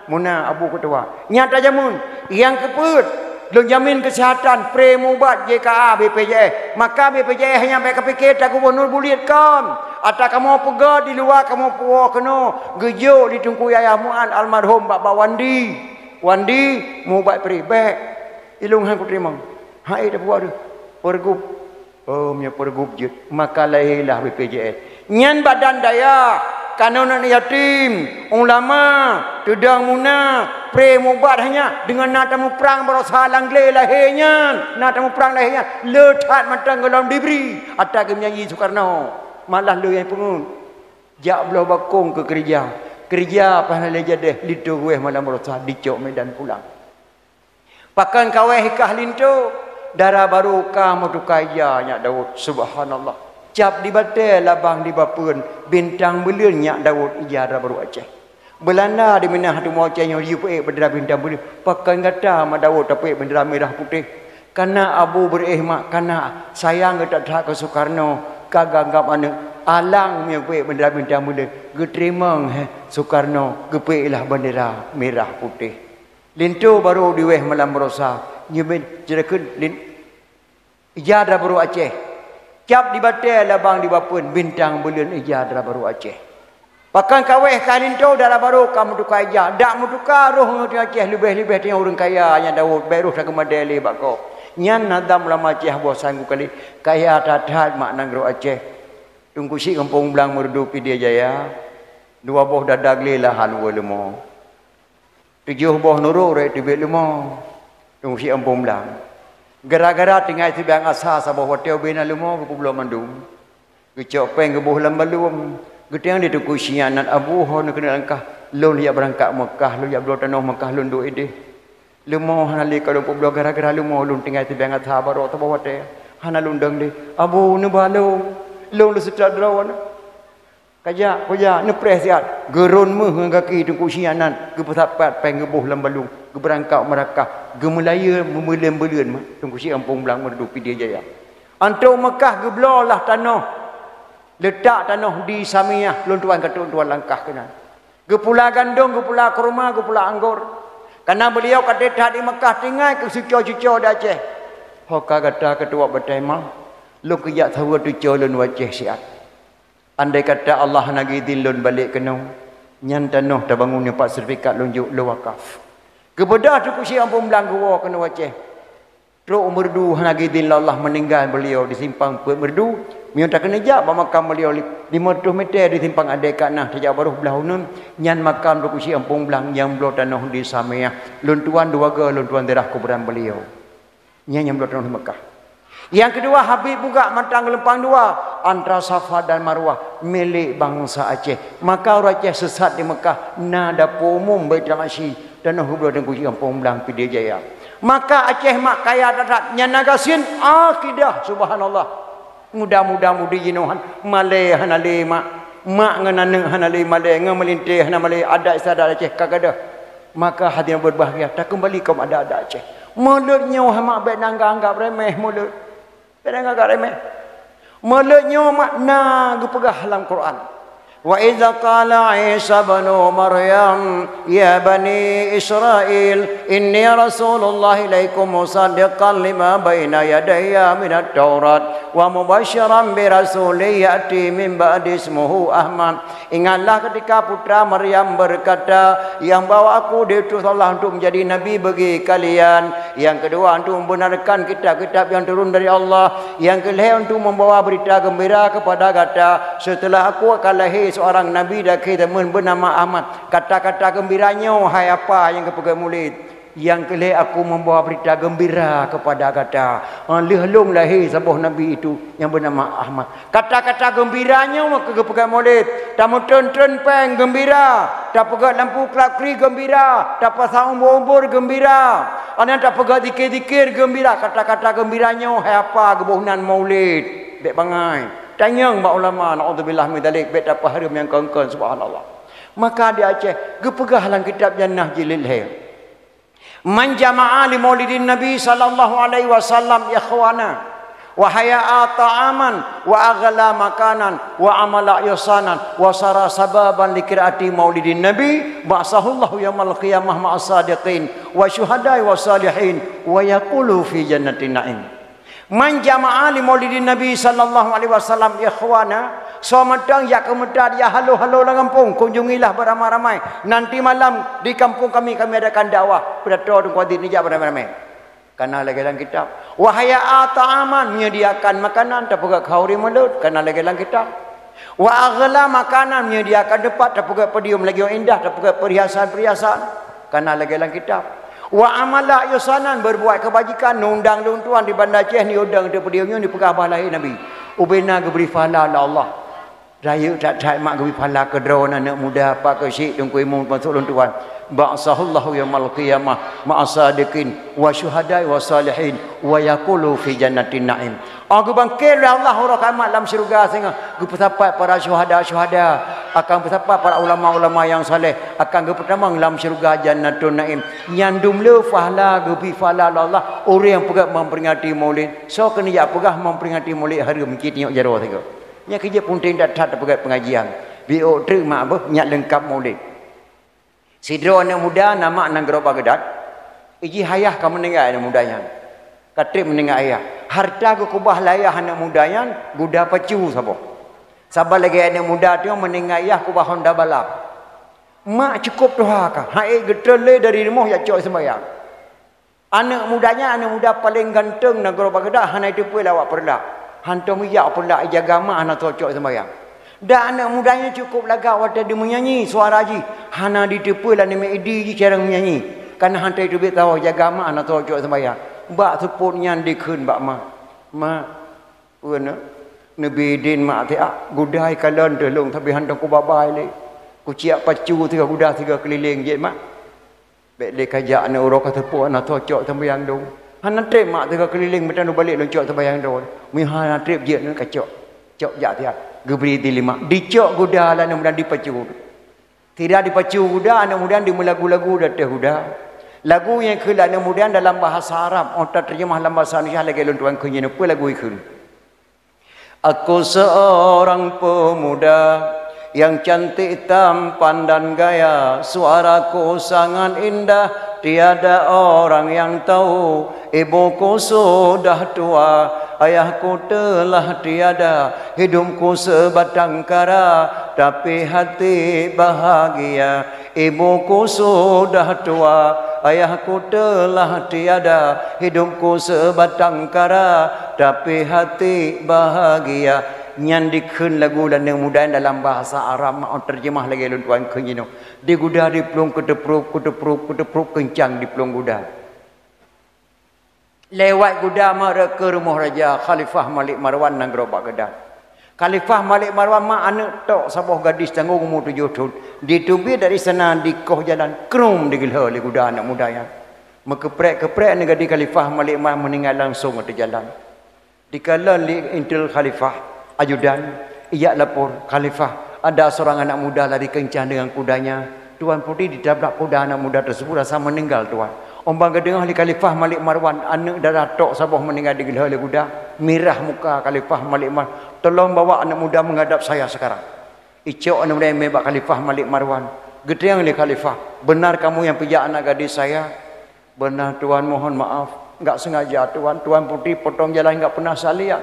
Muna abu keutua. Nyan tajamin. Nyang keupeuet, lôn jamin keuseuhatan, pre mubat J K A B P J S. Maka B P J S nyan bèk kapike ta gubunur buliet kon. Ata kamoe peugöt di luwa kamoe puwoe keunoe, geujok di Teungku Yahya Mu'ad almarhum bak, bak Wandi. Wandi, mubat pri, bèk. Ilôn han kuteurimong. Hai, dak buat tu. Pergub. Oh, meunyoe pergub jeuet, maka lahé lah B P J S. Nyan badan dayah, kanoe aneuk yatim, ulama, teudong muna, pre mubat hanya deungon na tamuprang baroesa lam glé lahé nyan, na tamuprang lahé nyan, le that mantong gohlom dibri ata geumeujanji Sukarno, malah le nyang peungeut. Jak bloe bakong keu keureuja. Keureuja paih hana lé jadeh, linto geuwéh malam baroesa dicok Medan pulang. Pakon kawéh kah linto, dara barô ka meutuka ija nyak Daud. Subhanallah. Cap di batée labang di bapeuen, bintang buleuen nyak Daud ija dara barô Aceh. Beulanda di Minang hana tumo Aceh nyoe jiyue peuék bendera bintang buleuen. Pakon gata mak Daud tapeuék bendera mirah putéh? Kana abu beuréh mak, kana sayang geutak that keu Sukarno, ka ganggab aneuk. Alang meunyoe peuék bendera bintang buleuen, geuteurimong hé Sukarno, geupeuék lah bendera mirah putéh. Linto barô diwéh malam baroesa, nyoe bin jeureukheun lin-, ija dara barô Aceh. Cap di batée labang di bapeuen, bintang buleuen ija dara barô Aceh. Pakon kawéh ka linto dara barô ka meutuka ija, dak meutuka roh ngon Aceh leubeh-leubeh tanyoe ureuëng kaya nyan Daud, bèk roh takeumadée lé bak gob. Nyan na dam ulama Aceh boh sanggu kali, kaya that-that mak nanggroe Aceh. Teungku Syik Gampông Blang Meureudu Pidie Jaya, dua boh dada glé lahan ueh leumo. Tujoh boh nurok rot teubiet leumo, Teungku Syik Gampông Blang. Gara-gara tinggai sibiang asa saboh watée ubé na leumo geupeubloe mandum. Geucok péng geuboh lam balueng. Geutanyong di Teungku Syik nyan, "Abu, ho neukeuneuk langkah?" "Lôn jak beurangkat Meukah, lôn jak bloe tanoh Meukah, lôn duek idéh. Leumo hana lé ka lôn peubloe, gara-gara leumo lôn tinggai sibiang asa barô saboh watée. Hana lôn dong lé." "Abu, neuba lôn, lôn leuseutôt droeneuh." Kajak, kujak, neupreh siat. Geurôn méuh ngon gaki Teungku Syik nyan, geupeusapat péng geuboh lam balueng, geubeurangkat meurakah, geumeulayeue meubeuleuen-beuleuen Teungku Syik Gampông Blang Meureudu Pidie Jaya. Antok Meukah geubloe lah tanoh, leutak tanoh di Samiyah, lôn tuan ka trok tuan langkah keunan. Geupula gandong, geupula kurma, geupula anggor. Kana beuliau ka that di Meukah tinggai keu cuco-cuco di Aceh. Ho ka gata keutuak batée ma, lôn keujak saweue cuco lôn u Aceh siat. Andai kata Allah hana geuidhin lôn balek keunoe, nyan tanoh tabangun nyoe pat sertifikat lôn jok lôn wakaf. Geubeudôh Teungku Syik Gampông Blang geuwoe keunoe Aceh. Trok u Meureudu hana geuidhin lé Allah, meuninggai beuliau di simpang Peuet Meureudu. Meunyoe takeuneuk jak bak makam beuliau li-, lima reutôh meter di simpang Adék Kanah tajak baroh blah uneuen, nyan makam Teungku Syik Gampông Blang nyang bloe tanoh di Samiyah. Lôn tuan dua goe, lôn tuan ziarah kuburan beuliau. Nyan nyang bloe tanoh di Meukah. Nyang keudua, Habib Bugak Mantang Geulumpang Dua, antara Safa dan Marwah, milék bansa Aceh. Maka ureuëng Aceh seusat di Meukah, na dapu umum Baitul Hasyim, tanoh geubloe Teungku Syik Gampông Blang Pidie Jaya. Maka Aceh mak kaya that-that, nyan na gasien akidah, subhanallah. Muda-muda mudi jinoe han, malée hana lé mak. Mak ngon aneuk hana lé malée, ngon meulintée hana malée, adat istiadat Aceh ka gadôh. Maka hadirin berbahagia, takeumbali kaum adat-adat Aceh. Mulod nyoe hama bék na anggab-anggab remeh mulod. Bék na anggab remeh. Mulod nyoe makna geupeugah lam Quran. "Wa idza qala Isa ibnu Maryam, ya bani Israil, inni rasulullah ilaikum musaddiqan lima baina yadayya minat Taurat, wa mubasysyiran bi rasulin ya'ti min ba'di ismuhu Ahmad." Ingatlah ketika putra Maryam berkata, "Yang bahwa aku diutus Allah untuk menjadi nabi bagi kalian. Yang kedua, untuk membenarkan kitab-kitab yang turun dari Allah. Yang kelhèe, untuk membawa berita gembira kepada gata. Setelah aku akan lahir seorang nabi di akhir zaman bernama Ahmad." Kata-kata gembira nyoe hai apa nyang geupeugah mulod. Yang kelhèe aku membawa berita gembira kepada gata. Ha, lheueh lôn lahé saboh nabi itu nyang beunama Ahmad. Kata-kata gembira nyoe meukeue geupeugah mulod. Tameutreun-treun péng gembira, tapeugöt lampu klap kri gembira, tapasang umbor-umbor gembira, aneuk tapeugöt zikir-zikir gembira. Kata-kata gembira nyoe hai apa geuboh nan mulod. Bék bangai. Tanyong bak ulama, naudzubillah min dzalik, bék tapeuhareuem nyang kon-kon, subhanallah. Maka di Aceh geupeugah lam kitab nyan na jilid lhèe. Man jama'a li maulidin Nabi sallallahu alaihi wasallam ikhwana, wa hayya'a ta'aman, wa aghala makanan, wa amala ihsanan, wa sara sababan li qiraati maulidin Nabi, ba'atsahullahu yaumal qiyamah ma'as sadiqin, wa syuhada'i wa salihin, wa yaqulu fi jannatin na'im. Man jama'a li maulidin Nabi sallallahu alaihi wasallam ikhwana, soe mantong jak keu meudat, jak halo-halo lam gampông, kunjungilah beramai-ramai. Nanti malam di kampung kami, kami adakan dakwah. Peue ata Teungku Aziz neujak beramai-ramai. Kana lagée lam kitab. Wa hayya'a ta'aman, menyediakan makanan, tapeugah khauri mulut, kana lagée lam kitab. Wa aghala makanan, menyediakan teumpat, tapeugah podium lagée indah, tapeugah perhiasan-perhiasan, kana lagée lam kitab. Wa amala ihsanan, berbuat kebajikan, neundang lôn tuan di Banda Aceh, neudong di podium nyoe, neupeugah bah lahé Nabi. Ubena geubri pahala lé Allah. Rayeuk that-that mak geubri pahala keu droeneuh aneuk muda, pak keuchik, teungku imum, masuk lôn tuan. Ba'atsahullahu yaumal qiyamah ma'as sadiqin wa syuhada'i wa salihin wa yaqulu fi jannatin na'im. Oh, geubangkét lé Allah uroe kiamat lam syeuruga singoh, geupeusapat para syuhada-syuhada, akan peusapat para ulama-ulama nyang saleh, akan geupeutamong lam syeuruga Jannatun Naim. Nyan dum le pahala, geubri pahala lé Allah ureuëng nyang peugah memperingati Maulid. Soe keuneuk jak peugah memperingati Maulid hareuem cit nyok jaroe sigoe. Nyan keuh jeuet peunteng that-that tapeugah pengajian. Biôk treuk mak beuh nyak leungkap Maulid. Sidroe aneuk muda na mak nanggroe Baghdad, iji ayah ka meuninggai aneuk muda nyan. Ka treb meuninggai ayah. Hareuta geukubah lé ayah aneuk muda nyan guda pacu saboh. Saban lagée aneuk muda nyoe meuninggai ayah kubah honda balap. Mak cukôp tuha ka, han ék geutreun lé dari rumoh jak cok seumbahyang. Aneuk muda nyan aneuk muda paleng ganteng nanggroe Baghdad, hana jiteupeu lé awak peureulak. Hantom ijak peureulak, ijaga mak hana soe cok seumbahyang. Dan aneuk muda nyan cukôp lagak watée jimeunyanyi, suara jih hana jiteupeu lé aneuk miet idi jih carông meunyanyi, kana han teubiet sawoe, ijaga mak hana soe cok seumbahyang. Bak seupôt nyan jikheun bak mak, "Mak, peue na? Neubi idin mak tiak, guda ikalon teuh lôn, tapi hantom kubabai lé. Kuciak pacu sigoe guda sigoe keulileng jih mak." Bék lé kajak aneuk uroe ka teupeu hana soe cok seumbahyang droe. Hana treb mak teuka keulileng meutanyoe balek lôn cok seumbahyang droe. Meunyoe hana treb jeuet nyoe ka cok. Cok jak tiak. Geubri idin lé mak. Dicok guda lé aneuk muda dipacu. Sira dipacu guda, aneuk muda dimeulagu-lagu di ateueh guda. Lagu nyang kheun lé aneuk muda dalam bahasa Arab, oh tateurjeumah lam bahasa Indonesia lagée lôn tuan kheun jinoe peue lagu ikheun. Aku seorang pemuda yang cantik tampan dan gaya, suaraku sangat indah, tiada orang yang tahu. Ibuku sudah tua, ayahku telah tiada, hidupku sebatang kara, tapi hati bahagia. Ibuku sudah tua, ayahku telah tiada, hidupku sebatang kara, tapi hati bahagia. Nyan dikheun lagu lé aneuk muda dalam bahasa Arab, mak terjemah lagée lôn tuan kheun jinoe. Di guda diplueng keuteuprok, keuteuprok, keuteuprok keuncang diplueng guda. Lewat guda mak rot keu rumoh raja Khalifah Malik Marwan nanggroe Baghdad. Khalifah Malik Marwan mak aneuk tok saboh gadis tanggong umu tujoh thon. Diteubiet dari sana dikoh jalan krum digeulhö lé guda aneuk muda nyan. Meukeuprek-keuprek aneuk gadis Khalifah Malik Marwan meuninggai langsong ateueh jalan. Dikalon lé intel Khalifah, ajudan, ijak lapor, "Khalifah, ada seorang anak muda lari kencang dengan kudanya. Tuan Putri ditabrak kuda anak muda tersebut rasa meninggal, Tuan." Óh ban geudeungoe lé Khalifah Malik Marwan, aneuk dara tok saboh meuninggai digeulhö lé guda, mirah muka Khalifah Malik Marwan. "Tolong bawa anak muda menghadap saya sekarang." Icok aneuk muda nyan bak Khalifah Malik Marwan. Geutanyong lé Khalifah, "Benar kamu yang pijak anak gadis saya?" "Benar, Tuan, mohon maaf. Enggak sengaja, Tuan. Tuan Putri potong jalan enggak pernah saya lihat.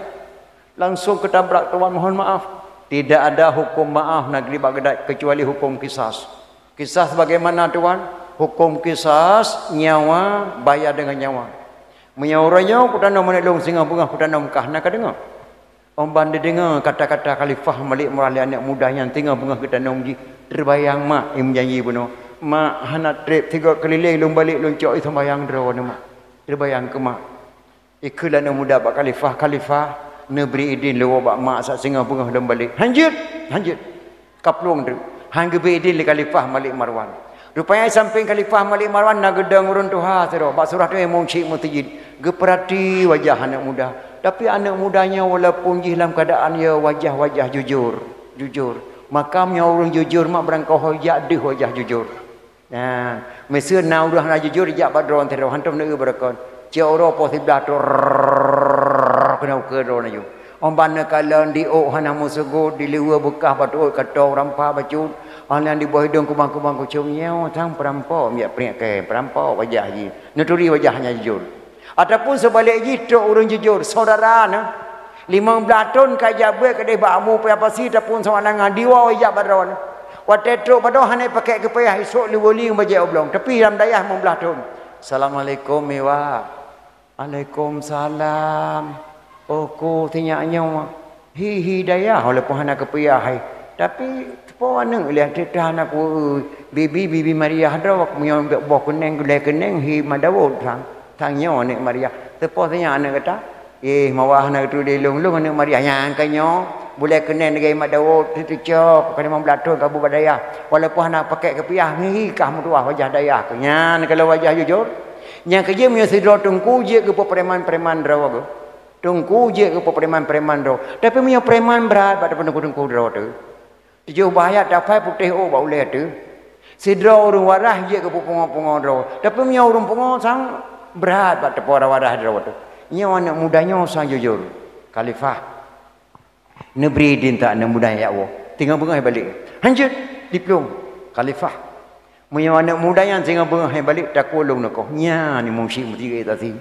Langsung ketabrak, Tuan, mohon maaf." Tidak ada hukum maaf negeri Baghdad kecuali hukum kisas. Kisas bagaimana, Tuan? Hukum kisas, nyawa bayar dengan nyawa. Meunyoe uroe nyoe kutanom aneuk lôn singoh beungoh kutanom kah na kadeungoe. Óh ban dideungoe kata-kata Khalifah Malik Marwan lé aneuk muda nyan, singoh beungoh geutanom jih, teubayang mak nyang meujanji bunoe, "Mak, hana treb sigoe keulileng lôn balek lôn cok i seumbahyang droeneuh, Mak." Teubayang keu mak. Ikheun lé aneuk muda bak Khalifah, "Khalifah, neubri idin lôn woe bak mak saat singoh beungoh lôn balek." "Hanjeuet, hanjeuet." Kaplueng treuk. Han geubri idin lé Khalifah Malik Marwan. Rupanya sampéng Khalifah Malik Marwan na geudong ureuëng tuha sidroe bak surah teumé meucit meuseujid. Geupeurati wajah aneuk muda. Tapi aneuk muda nyoe walaupun jih lam keuadaan ya wajah-wajah jujur, jujur. Maka meunyoe ureuëng jujur mak beurangkaho jak deuh wajah jujur. Nah, meuseu na ureuëng hana jujur jak bak droe teuh, hantom neueu beureukoh. Cok uroe poh siblaih trok keunoe keu droe laju. Óh ban neukalon di ôk hana meusugot, di liweue beukah bak tuôt katong rampa bacut, óh lheueh di boh idong kubang-kubang kucong nyoe sang peurampok miak priek kée, peurampok wajah jih. Neuturi wajah hana jujur. Ataupun seubalek jih trok ureuëng jujur, syedara neuh. Limong blaih thon ka jak beuet keudeh bak abu payah pasi ataupun sawanangan diwoe jak bak droe. Watée trok bak droe hana pakék keupayah, isok leuweulieng bajée oblong, tapi lam dayah limong blaih thon. "Assalamualaikum, Iwa." "Alaikumsalam." "Oh, ku sinyak nyoe?" "Hi, hi dayah, walaupun hana keupayah hai. Tapi teupo aneuëk lé teuh hana ku, bibi, bibi Maria droe, meunyoe boh keuneng, gulée keuneng, hi Mak Daud sang. Sang nyoe aneuëk Maria. Teupo sinyak aneuëk gata?" "Eh, mawa hana geuturi lé lôn, lôn aneuëk Maria." "Nyang ka nyoe, bulée keuneng lagée Mak Daud, teucok, ka limong blaih thon ka beuet bak dayah. Walaupun hana pakék keupayah, ngihi kah meutuwah wajah dayah keuh." Nyan kalau wajah jujur. Nyang keujeuet meunyoe sidroe teungku jeuet keu peupreman-preman droe keuh. Teungku jeuet keu peupreman-preman droe. Tapi meunyoe preman brat bak teungku-teungku droe teuh. Tujoh bah ayat tapai putéh ôk bak ulée teuh. Sidroe ureuëng waras jeuet keu peupungo-pungo droe. Tapi meunyoe ureuëng pungo sang brat bak teupeu waras droe teuh. Nyoe aneuëk muda nyoe sang jujur. Khalifah. Neubri idin tak aneuëk muda nyan jak woe. Teungoh beungoh balek. Hanjeuet diplueng. Khalifah. Meunyoe aneuëk muda nyan teungoh beungoh balek, takue lôn neukoh. Nyan ni musyik meutige tasi.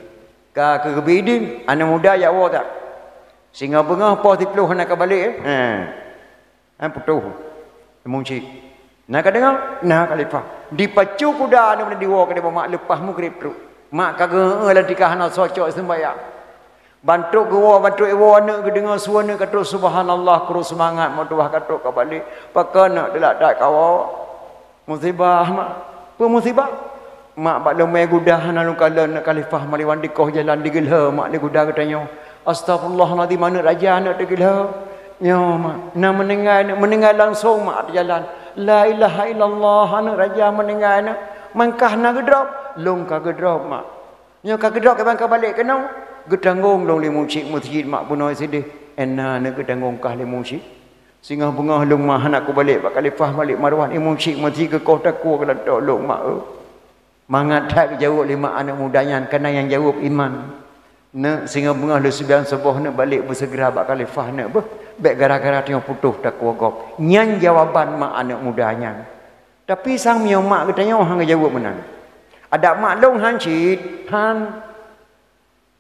Ka keugeubri idin, aneuëk muda jak woe tak? Singoh beungoh poh siploh hana ka balek, eh? Eh. Eh, putôh. Limong cit. Na ka deungoe? Na, Khalifah. Dipacu kuda aneuëk muda diwoe keudeh bak mak leupah meugreb trok. Mak ka geueu lam tika hana soe cok seumbahyang. Ban trok geuwoe, ban trok iwoe aneuëk geudeungoe su aneuëk ka trok, subhanallah, krue seumangat meutuwah ka trok ka balek. Pakon aneuëk teulat that kawoe? Musibah, mak. Peue musibah? Mak, bak leumé guda hana lôn kalon aneuëk Khalifah meuliwan dikoh jalan digeulhö mak lé guda geutanyoe. Astagfirullahalazim, aneuëk raja aneuëk teugeulhö. Nyoe, mak, na meuninggai aneuëk, meuninggai langsong mak di jalan. La ilaha illallah, aneuëk raja meuninggai aneuëk. Mangkah na geudrob, lôn ka geudrob, mak. Nyoe ka geudrob kiban ka balek keunoe, geutanggong lôn lé musyik meuseujid mak bunoe sideh. Ena aneuëk geutanggong kah lé musyik. Singoh beungoh lôn mak hana kubalek bak Khalifah Malik Marwan, i musyik meuseujid geukoh takue geulantoe lôn mak, eu. Mangat that geujaweueb lé mak aneuëk muda nyan, kana nyang jaweueb iman. Neuk, singoh beungoh lôn seubiang suboh neuk balek beuseugera bak Khalifah neuk beuh, bék gara-gara tanyoe putôh takue gob. Nyan jawaban mak aneuëk muda nyan. Tapi sang meunyoe mak geutanyoe han geujaweueb meunan. Adak mak lôn han cit, han.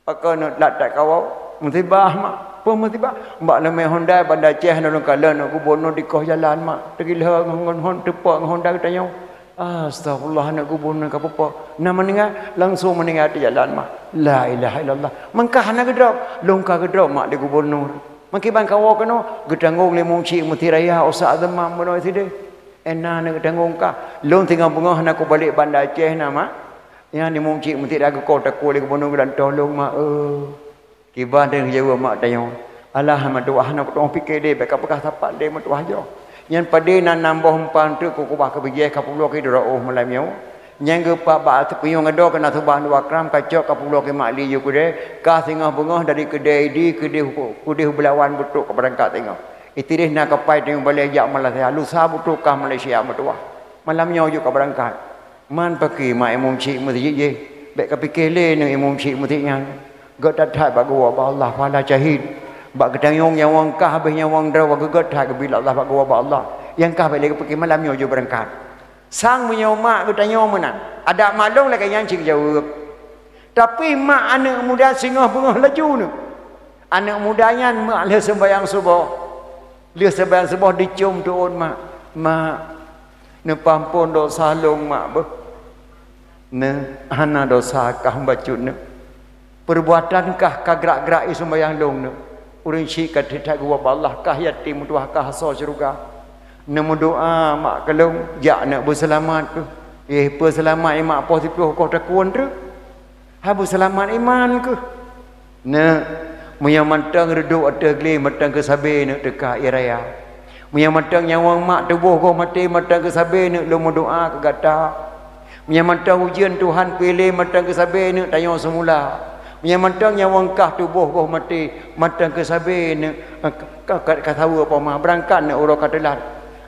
Pakon aneuëk teulat that kawoe? Musibah, mak. Peue musibah? Bak leumé Honda Banda Aceh na lôn kalon aneuëk gubunur dikoh jalan, mak. Teugeulhö ngon, ngon hon, teupok ngon Honda geutanyoe. Astagfirullah, aneuëk gubunur ka peupo. Na meuninggai, langsong meuninggai ateueh jalan, mak. La ilaha illallah. Mangkah hana geudrob, lôn ka geudrob, mak, lé gubunur. Meukiban kawoe keunoe, geutanggong lé musyik meuseujid raya Ustaz Azam bunoe sideh. Ena aneuëk geutanggong kah. Lôn singoh beungoh hana kubalek Banda Aceh na, mak. Nyan di musyik meuseujid geukoh takue lé gubunur geulantoe lôn, mak, eu. Kiban deuh jaweueb mak tanyoe. Alah, meutuwah, hana kuteungoh pike deh, bék ka peugah sapat deh meutuwah jroh. Nyan padé na nam boh umpang teuk keu kubah keu bijéh ka publoe keu droe malam nyoe. Nyang geupak bak ateueh punyueng adoe keu na subah dua kram ka cok ka publoe keu mak li yue keudeh, ka singoh beungoh dari keudeh Idi keudeh, keudeh Beulawan beutrok ka beurangkat singoh. Itireh na kapai teungoh baleh jak Malaysia, lusa beutrok ka Malaysia meutuwah. Malam nyoe jeuet ka beurangkat. Man pakri mak i musyik meuseujid jih. Bék ka pike lé neu i musyik meuseujid nyan. Gét that-that bak geuwoe bak Allah pahala syahid. Bak geutanyoe nyawöng kah habéh nyawöng droe geuget that geubri lé Allah bak geuwoe bak Allah. Nyang kah bék lé geupike malam nyoe jeuet beurangkat. Sang meunyoe mak geutanyoe meunan, adak mak lôn lagée nyan cit geujaweueb. Tapi mak aneuëk muda singoh beungoh laju neu. Aneuëk muda nyan mak lheueh seumbahyang suboh. Lheueh seumbahyang suboh dicom teuôt mak. Mak, neupeuampon dosa lôn mak beuh. Neu, hana dosa kah bacut neu. Peurbuatan kah ka grak-grak i seumbahyang lôn neu. Ureuëng syik ka that-that geuwoe bak Allah, kah yatim meutuwah kah asoe syeuruga. Neumeudoá mak keu lôn, jak neuk beuseulamat keuh. Eh, peuseulamat i mak poh siploh koh takue treuk. Hai beuseulamat iman keuh. Neuk, meunyoe mantong reudok ateueh glé mantong keu sabe neuk teuka ie raya. Meunyoe mantong nyawöng mak tuboh goh maté mantong keu sabe neuk lôn meudoá keu gata. Meunyoe mantong ujeuen Tuhan piléh mantong keu sabe neuk tanyoe seumula. Meunyoe mantong nyawöng kah tuboh goh maté mantong keu sabe neuk, eh, ka, ka, ka saweue poma beurangkat neuk uroe ka teulat.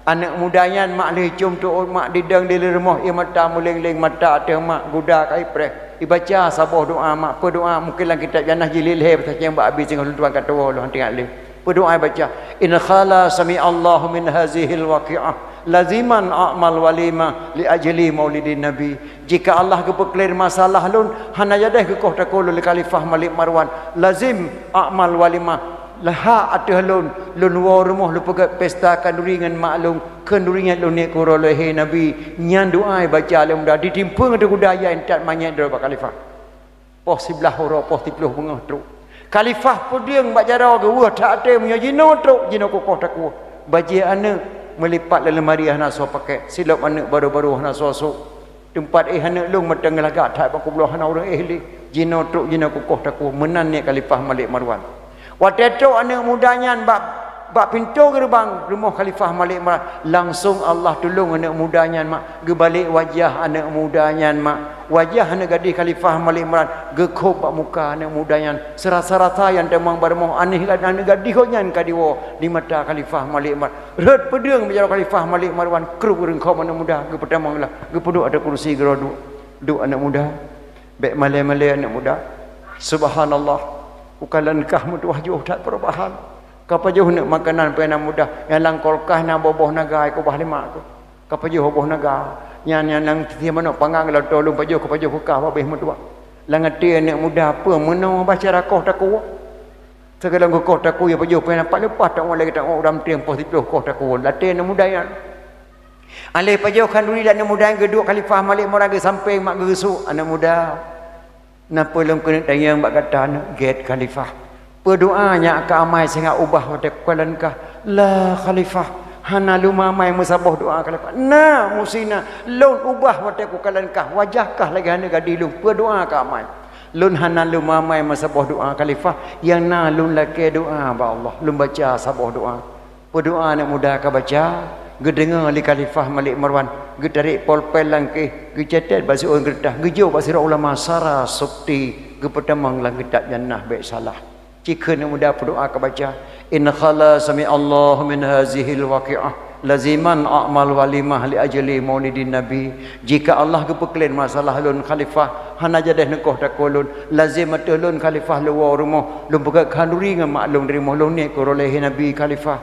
Aneuk muda nyan mak lheueh com teuôt mak didong di rumoh, ie mata meuléng-léng, mata ateueh mak guda ka ipreh. Ibaca saboh doa mak, peue doa mungken lam kitab Jannah jilid lhée, peusajan bak Abi singoh lôn tuan ka tuwoe lôn hana ingat lé. Peue doa ibaca, "In khala sami Allahu min hazihil waqi'ah, laziman a'mal walimah li ajli maulidin Nabi." Jika Allah geupeukleuen masalah lôn, hana jadeh geukoh takue lôn lé Khalifah Malik Marwan, lazim a'mal walimah. Lheueh ateueh lôn, lôn woe rumoh lôn peugét pesta khanduri ngon mak lôn, khanduri nyan lôn niet keu uroe lahé Nabi. Nyan doa ibaca lé muda, ditimpeu ngon teuguda ya intat manyét droe bak khalifah. Poh siblaih uroe, poh siplôh beungoh trok. Khalifah peudeueng bak jaroe geuh, weueh that até, meunyoe jinoe trok, jinoe kukoh takue. Bajée aneuk meulipat lam leumari hana soe pakék, silop aneuk barô-barô hana soe sôk. Teumpat éh aneuk lôn meuteungoh lagak that bak kubloe hana ureuëng éh lé. Jinoe trok jinoe kukoh takue, meunan niet Khalifah Malik Marwan. Watée trok aneuk muda nyan bak, bak pintoe geureubang rumoh Khalifah Malik Marwan, langsong Allah tulông aneuk muda nyan mak, geubalek wajah aneuk muda nyan mak. Wajah aneuk gadih Khalifah Malik Marwan geukhôb bak muka aneuk muda nyan. Seurasa-rasa nyang teumong bak rumoh aneuk gadih gobnyan ka diwoe di mata Khalifah Malik Marwan. Rhot peudeueng bak jaroe Khalifah Malik Marwan, kreueh ureuëng khom aneuk muda, geupeutamong lah, geupeuduek ateueh kursi geurô duek, duek aneuk muda. Bék malée-malée aneuk muda. Subhanallah. Ukalon kah meutuwah jiôh that peurubahan. Ka pajoh neuk makanan peue aneuk muda, nyang lam kulkas na boh-boh naga, ikubah lé mak keuh. Ka pajoh boh naga. Nyan, nyan nyang sie manok panggang lam toh lôn pajoh, ka pajoh keu kah babeh meutuwah. Lam até aneuk muda peue meunoe bah cara koh takue. Sigohlom geukoh takue, ya pajoh pih nampak leupah, tawoe lagée tawoe uram teueng poh siplôh koh takue. Lam até aneuk muda nyan. Aléh pajoh khanduri lam aneuk muda nyan geuduek Khalifah Malik Marwan geusampéng mak geugeusok, "Aneuk muda, na peue lôn keuneuk tanyong bak gata aneuk gét Khalifah? Peue doa nyang ka amai singoh ubah watée kukalon kah?" "La Khalifah, hana lôn meumai meusaboh doa Khalifah." "Na, musti na. Lôn ubah watée kukalon kah, wajah kah lagée aneuk gadih lôn. Peue doa ka amai?" "Lôn hana lôn meumai meusaboh doa Khalifah, nyang na lôn lakée doa bak Allah, lôn baca saboh doa." Peue doa aneuk muda ka baca, geudeungoe lé Khalifah Malik Marwan, geutarek polpen lam kéh, geucatat bak siueuen keureutah, geujok bak sidroe ulama sara sukti, geupeutamong lam kitab Jannah bék salah. Cikheun aneuk muda peue doa ka baca, "In khala sami Allahu min hazihil waqi'ah, laziman a'mal walimah li ajli maulidin Nabi." Jika Allah geupeukleuen masalah lôn Khalifah, hana jadeh neukoh takue lôn, lazem ateueh lôn Khalifah lôn woe rumoh, lôn peugét khanduri ngon mak lôn di rumoh, lôn niet keu uroe lahé Nabi Khalifah.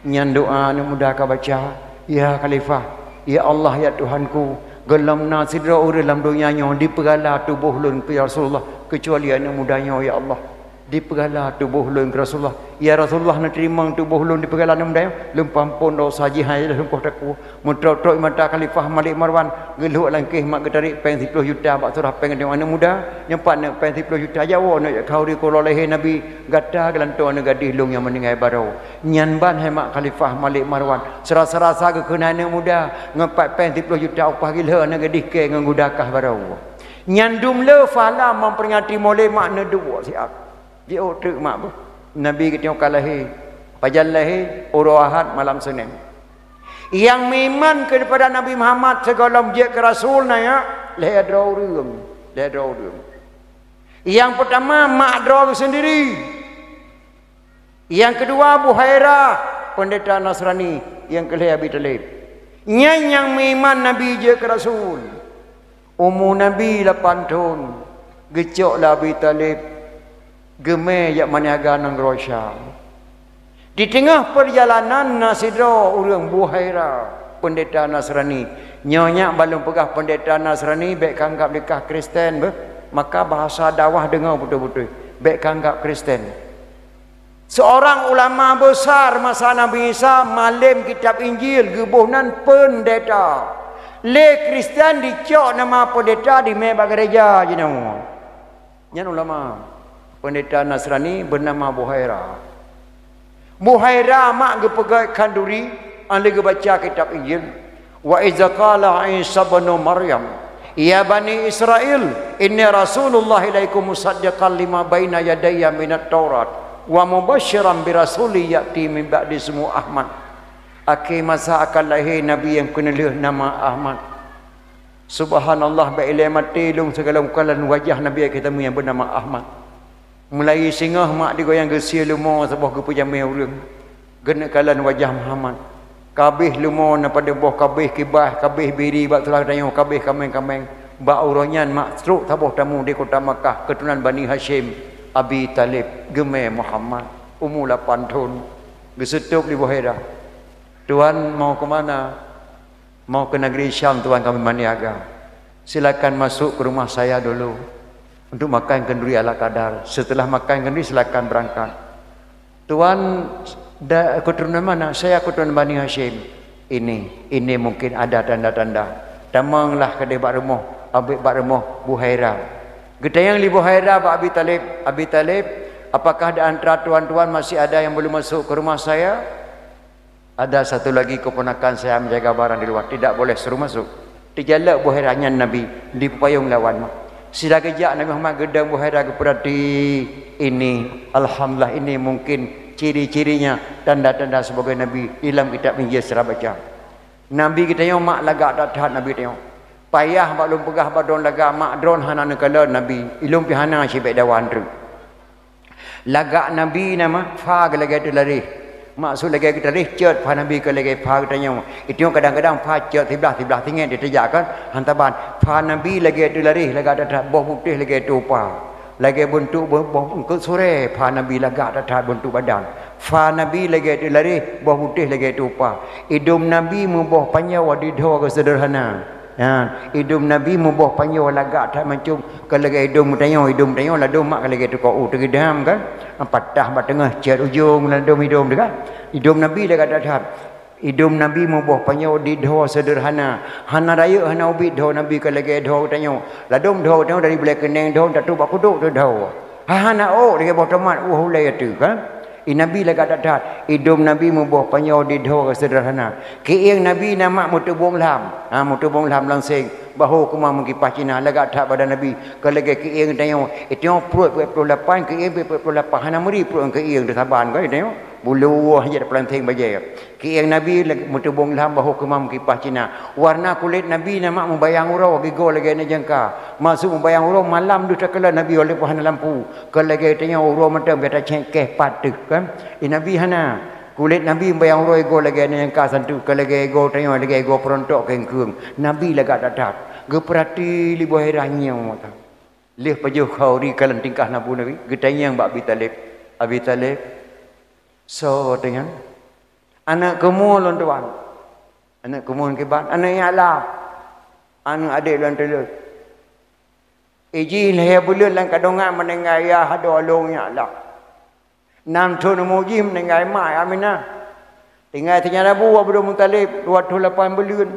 Nyan doa aneuk muda ka baca, "Ya Khalifah, ya Allah, ya Tuhanku, gohlom na sidroe ureuëng lam donya nyoe dipeugala tuboh lôn keu Rasulullah, keucuali aneuk muda nyoe, ya Allah. Dipeugala tuboh lôn keu Rasulullah. Ya Rasulullah, neuteurimong tuboh lôn dipeugala aneuk muda nyoe, lôn peuampon desya jih hana lôn koh takue." Meutrok-trok mata Khalifah Malik Marwan, geulhok lam kéh mak geutarek péng siplôh juta bak surah péng aneuk muda, nyoe pat neuk péng siplôh juta, jak woe neuk jak khanduri keu uroe lahé Nabi, gata geulantoe aneuk gadih lôn nyang meuninggai baroe. Nyan ban hai mak Khalifah Malik Marwan, seurasa-rasa geukheun hai aneuk muda, ngon pat péng siplôh juta upah gilhô aneuk gadih kée ngon guda kah baroe. Nyan dum le phala memperingati maulid mak neuduek siat. Jiôh treuk mak beuh. Nabi geutanyoe ka lahé. Pajan lahé, uroe Ahad malam Senin. Nyang meuiman keupada Nabi Muhammad sigohlom jeuet keu rasul na nyak lhée droe ureuëng, lhée droe ureuëng. Nyang peutama mak droe geuh seundiri. Nyang keudua Buhairah, peundeta Nasrani, nyang keulhée Abi Thalib. Nyan nyang meuiman Nabi jeuet keu rasul. Umu Nabi lapan thon, geucok lé Abi Thalib, geumé jak meuniaga nanggroe Syam. Di teungoh peurjalanan na sidroe ureuëng Buhaira, peundeta Nasrani. Nyoe nyak ban lôn peugah peundeta Nasrani bék ka anggab lé kah Kristen beuh, maka bahasa dakwah deungoe beutôi-beutôi, bék ka anggab Kristen. Seurang ulama besar masa Nabi Isa malém kitab Injil, geuboh nan peundeta. Lé Kristen dicok nama peundeta dimé bak gereja jinoe. Nyan ulama. Peundeta Nasrani beunama Buhaira. Buhaira mak geupeugét khanduri, lheueh geubaca kitab Injil. Wa iza qala Isa ibnu Maryam, "Ya bani Israil, inni rasulullah ilaikum musaddiqan lima baina yadayya minat Taurat wa mubasyiran bi rasulin ya'ti min ba'di ismuhu Ahmad." Akhé masa akan lahé Nabi nyang keuneulheueh nama Ahmad. Subhanallah, bék ilée maté lôn sigohlom kalon wajah Nabi akhé zaman nyang beunama Ahmad. Mulai singoh mak digoyang geusie leumo saboh geupeujamé ureuëng. Geuneuk kalon wajah Muhammad. Kabeh leumo na padub boh, kabeh kibaih, kabeh biri bak tulah geutanyoe, kabeh kaméng-kaméng. Bak uroe nyan mak trok saboh tamu di kota Makkah, keuturonan Bani Hasyim, Abi Thalib, geumé Muhammad, umu lapan thon. Geuseutôb lé Buhairah, "Tuan mau ke mana?" "Mau ke negeri Syam, Tuan, kami meuniaga. Silakan masuk ke rumah saya dulu untuk makan kenduri ala kadar. Setelah makan kenduri, silakan berangkat." "Tuan da-, keturunan mana?" "Saya keturunan Bani Hasyim." "Ini, ini mungkin ada tanda-tanda. Tamonglah keudeh bak rumoh, abék bak rumoh Buhairah." Geutanyong lé Buhairah bak Abi Thalib, "Abi Thalib, apakah di antara tuan-tuan masih ada yang belum masuk ke rumah saya?" "Ada satu lagi keponakan saya menjaga barang di luar, tidak boleh suruh masuk." Teujalak Buhairah, nyan Nabi, dipayong lawan. Sira geujak Nabi Muhammad geudong Buhairah geupeurati, "Ini, alhamdulillah, ini mungkin ciri-cirinya, tanda-tanda sebagai Nabi, di dalam kitab Injil sira baca." Nabi geutanyoe mak lagak that-that Nabi tanyoe. Payah bak lôn peugah bak droen lagak mak droen hana neukalon Nabi, ilôn pih hana sibék dawa treuk. Lagak Nabi nama pha geulagée teularéh. Maksud lagée teularéh cot pha Nabi keu lagée pha geutanyoe. Itu kadang-kadang pha cot siblah, siblah tinggai di teujak kan, hantaban. Pha Nabi lagée teularéh, lagak that-that, boh putéh lagée tupa. Lagée beuntuk boh, boh eungkot surée, pha Nabi lagak that-that beuntuk badan. Pha Nabi lagée teularéh, boh putéh lagée tupa. Idum Nabi meuboh panjoe di dhoe seudeurhana. Ha, idum Nabi meuboh panjoe lagak that macam ka lagée idum tanyoe, idum tanyoe ladom mak ka lagée tukoe u teugeudam kan. Patah bak teungoh cot ujong ladom idum teuh kan. Idum Nabi lagak that-that. Idum Nabi meuboh panjoe di dhoe seudeurhana. Hana rayeuk hana ubit dhoe Nabi ka lagée dhoe tanyoe. Ladom dhoe tanyoe dari bulée keuneng dhoe tatu bak kudok teuh dhoe. Ha, hana ôk lagée boh tomat, wah ulée teuh kan. I Nabi lagak that-that, idum Nabi meuboh panjoe di dhoe seudeurhana. Keuieng Nabi na mak meuteubong lham. Ha, meuteubong lham langseng. Bahu keumah meukipah Cina, lagak that badan Nabi. Ka lagée keuieng tanyoe, i tanyoe pruet peuet ploh lapan, keuieng peuet ploh lapan, hana meuri pruet ngon keuieng teusaban ka i tanyoe. Bulu wah jeuet peulanteng bajée. Keuieng Nabi lag-, meuteubong lham, bahu keumah meukipah Cina. Warna kulét Nabi na mak meubayang uroe, gigoe lagée aneuk jangka. Maksud meubayang uroe, malam deuh takalon Nabi, walaupun hana lampu. Kon lagée tanyoe uroe mantong biasa cék keh pat teuh kan. I Nabi hana. Kulét Nabi meubayang uroe gigoe lagée aneuk jangka santu, kon lagée gigoe tanyoe lagée gigoe peurontok keueng-keueng. Nabi lagak that-that. Geupeurati lé Buhairah nyoe. Lheueh pajoh khauri kalon tingkah laku Nabi, geutanyong bak Abi Thalib, "Abi Thalib, soe teuh nyan?" "Aneuk keumuen lôn tuan." "Aneuk keumuen kiban?" "Aneuk Ya'la, aneuk adék lôn tuleueng. Ijih lhée buleuen lam kandongan meuninggai yah adoe lôn Ya'la. Nam thon umu jih meuninggai ma Aminah. Tinggai sinyang abu Abdul Muthalib dua thon lapan buleuen.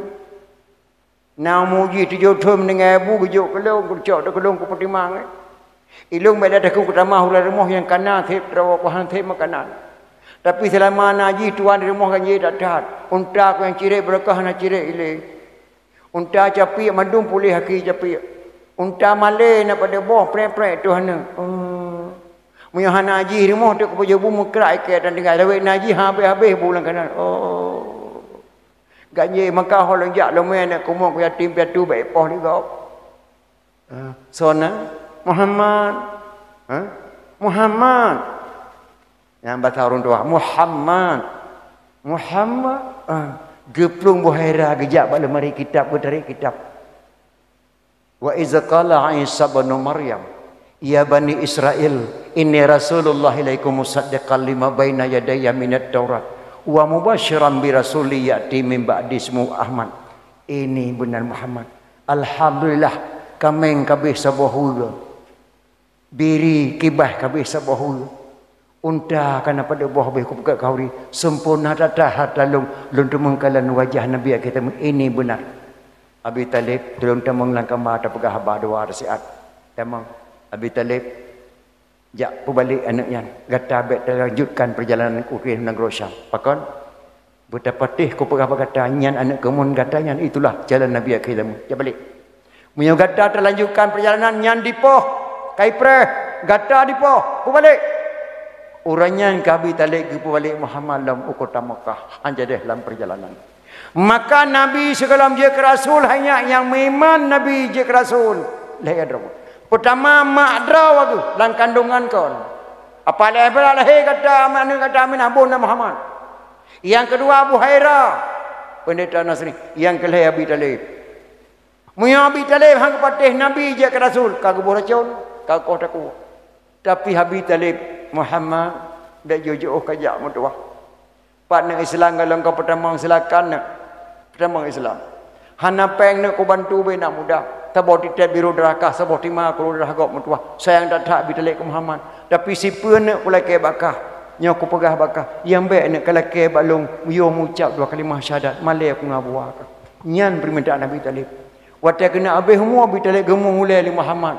Na umu jih tujoh thon meuninggai abu geujok keu lôn, geucok keu lôn kupeutimang. Ilôn bék lé takheun kutamah uroe rumoh nyang kana seb droe ku han seb makanan. Tapi seulama na jih tuan di rumoh ganjé that-that. Unta ku nyang cirét beureukoh hana cirét ilée. Unta capiek mandum puléh aki capiek. Unta malée na padub boh prek-prek tuh hana." Oh. Meunyoe hana jih rumoh teuk kupajoh bu meukrak ikée dan tinggai lawét na jih habéh-habéh bu lam kanan. Oh. Ganjé maka ho lôn jak lôn mé aneuk keumuen ku yatim piatu bék ipoh lé gob. Ha, soe nan? Muhammad. Ha? Muhammad. Nyang basa ureuëng tuha, Muhammad. Muhammad. Ha. Geuplueng Buhairah geujak bak leumari kitab, geutarek kitab. Wa iz qala Isa ibnu Maryam, "Ya bani Israil, inni rasulullah ilaikum musaddiqan lima baina yadayya minat Taurat, wa mubasyiran bi rasulin ya'ti min ba'di ismuhu Ahmad." Ini beuna Muhammad. Alhamdulillah, kaméng ka abéh saboh uroe. Biri kibaih ka abéh saboh uroe. Unta ka na padub boh abéh kupeugét khauri. Sempurna that-that hareuta lôn, lôn teumeung kalon wajah Nabi akhé zaman. Ini beuna. Abi Thalib, tulông tamong lam kama tapeugah haba dua rasiat. Tamong. Abi Thalib, jak peubalek aneuk nyan. Gata bék talanjutkan peurjalanan u nanggroe Syam. Pakon? Beutapatéh kupeugah bak gata, nyan aneuk keumuen gata nyan, itulah jalan Nabi akhé zaman. Jak balek. Meunyoe gata talanjutkan peurjalanan nyan dipoh, ka ipreh, gata dipoh, peubalek. Uroe nyan ka Abi Thalib geupeubalek Muhammad lom u kota Makkah, han jadeh lam peurjalanan. Maka Nabi sigohlom jeuet keu rasul, hai nyak nyang meuiman Nabi jeuet keu rasul, lhée droe. Peutama mak droe geuh lam kandongan kon. Apalagi lahé gata, aneuk gata Aminah, boh nan Muhammad. Nyang keudua Buhairah, Peundeta Nasrani, nyang keu lhèe Abi Thalib. Meunyoe Abi Thalib han geupatéh Nabi jeuet keu Rasul, ka geuboh racôn, ka koh takue. Tapi Abi Thalib, "Muhammad, bèk jiôh-jiôh kajak meutuwah. Pat neuk Islam, golom ka peutamong, silakan neuk peutamong Islam. Hana pèng neuk kubantu bèk na muda. Saboh titèp biru darah kah, saboh tima kulo darah gob meutuwah. Sayang that-that Abi Thalib keu Muhammad. Tapi sipeue neuk kulakèe bak kah, nyoe kupeugah bak kah, nyang bèk neuk kalakèe bak lôn, yôh meucab dua kalimah syahadat, malèe peungabuwa kah." Nyan peumintaan Abi Thalib. Watèe keuneuk abéh umu Abi Thalib, geumuh ulèe lé Muhammad.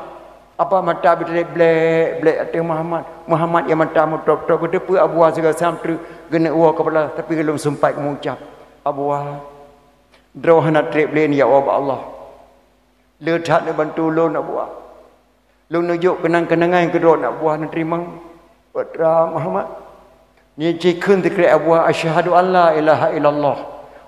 Apa mata Abi Thalib blek-blek ateueh Muhammad. Muhammad nyang mata meutôp-tôp, geuteupeue Abu Wahab sigoe sam treuk, geuneuk woe keu bala, tapi golom seumpat geumeucab, "Abu Wahab, droe hana trép lé neujak woe bak Allah. Le that neubantu lôn, Abu Wahab. Lôn neujok keunang-keunangan keu droe, Abu Wahab, neuteurimong." Peue teuma Muhammad? Nyan jikheun sikrek Abu Wahab, "Asyhadu an la ilaha illallah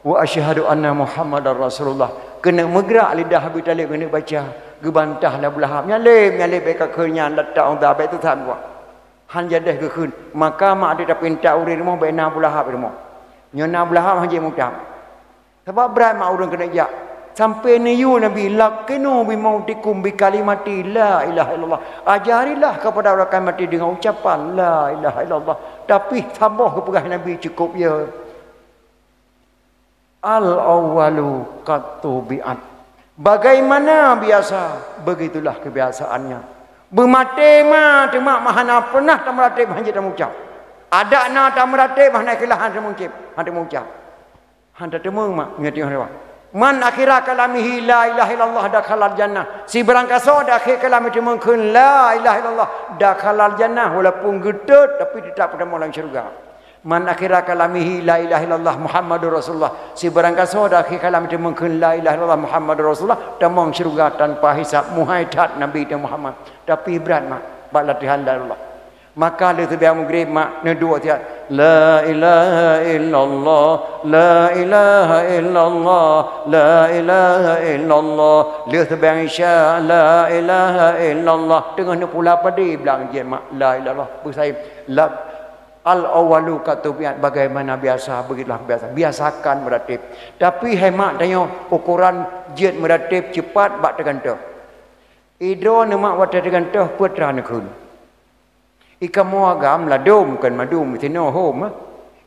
wa asyhadu anna Muhammadar Rasulullah." Keuneuk meugrak lidah Abi Thalib keuneuk baca, geubantah lé Abu Lahab. "Nyan lé, nyan lé, bèk kakheun nyan, latak ong tabèk teutab buah." Han jadeh geukheun, maka mak di tapinta ureueng rumoh bèk na Abu Lahab rumoh. Nyoe na Abu Lahab han jeuet meutam. Sabab brat mak ureueng keuneuk jak. Sampai neuyue Nabi, "Laqinu bi mautikum bi kalimati la ilaha illallah." Ajarilah kepada orang kalimat dengan ucapan la ilaha illallah. Tapi saboh geupeugah Nabi, "Cukup ya. Al-awwalu qad tubi'at. Bagaimana biasa, begitulah kebiasaannya." Beumaté ma teuma hana pernah tameuratéb han jeuet tamucab. Adak na tameuratéb hana ikhlas han tamucab, han tamucab. Han tateumeung mak, ngerti orang lewat. "Man akhira kalamihi la ilaha illallah dakhalal jannah." Sibarang kasoe dak akhé kalam teumeung kheun la ilaha illallah dakhalal jannah, walaupun geutot tapi tetap peutamong lam syurga. "Man akhira kalamihi la ilaha illallah Muhammadur Rasulullah." Sibarang kasoe dak akhé kalam teumeung kheun la ilaha illallah Muhammadur Rasulullah, tamong syurga tanpa hisab, muhai that Nabi teuh Muhammad. Tapi brat mak bak latihan la ilaha illallah. Maka lheueh seubiang Maghrib mak neuduek siat, "La ilaha illallah, la ilaha illallah, la ilaha illallah." Lheueh seubiang Isya, "La ilaha illallah." Teungoh neupula padé blang jén mak, "La ilaha illallah." Beusaém, "La, al-awwalu qad tubi'at, bagaimana biasa, begitulah biasa." Biasakan meuratéb. Tapi hai mak tanyoe, ukoran jeuet meuratéb ceupat bak teugantoh. Idroe neuh mak watèe teugantoh peue teuma neukheun. I kamoe agam ladôm kon madum, i sinoe hom, eh.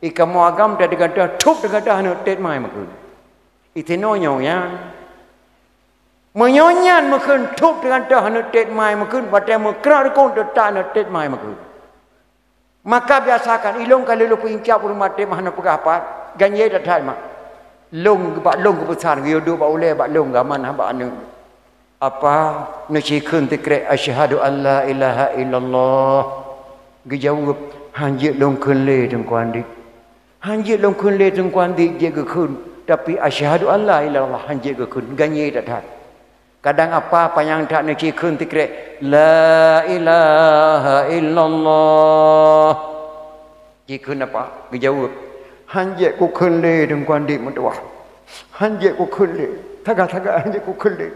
I kamoe agam teugantoh, thup teugantoh hana tet mai makheun. I sinoe nyoe nyan. Meunyoe nyan makheun thup teugantoh hana tet mai makheun, watèe meukrok rukon teutap hana tet mai makheun. Maka biasakan, ilôn ka lheueh peuincab ureueng maté mah hana peugah pat, ganjé that-that mak. Lôn bak lôn geupeusan, geuyue duek bak ulèe bak lôn geuamanah bak aneuk. Apa neucikheun teukrek, "Asyhadu an la ilaha illallah." Geujaweueb, "Han jeuet lôn kheun lé Teungku Andik." Han jeuet lôn kheun lé Teungku Andik jeuet geukheun, tapi "Asyhadu an la ilaha illallah" han jeuet geukheun, ganjé that-that. Kadang apa panyang that neucikheun teukrek, "La ilaha illallah." Jikheun apa? Geujaweueb, "Han jeuet kukheun lé Teungku Andik meutuwah. Han jeuet kukheun lé. Sagai-sagai han jeuet kukheun lé."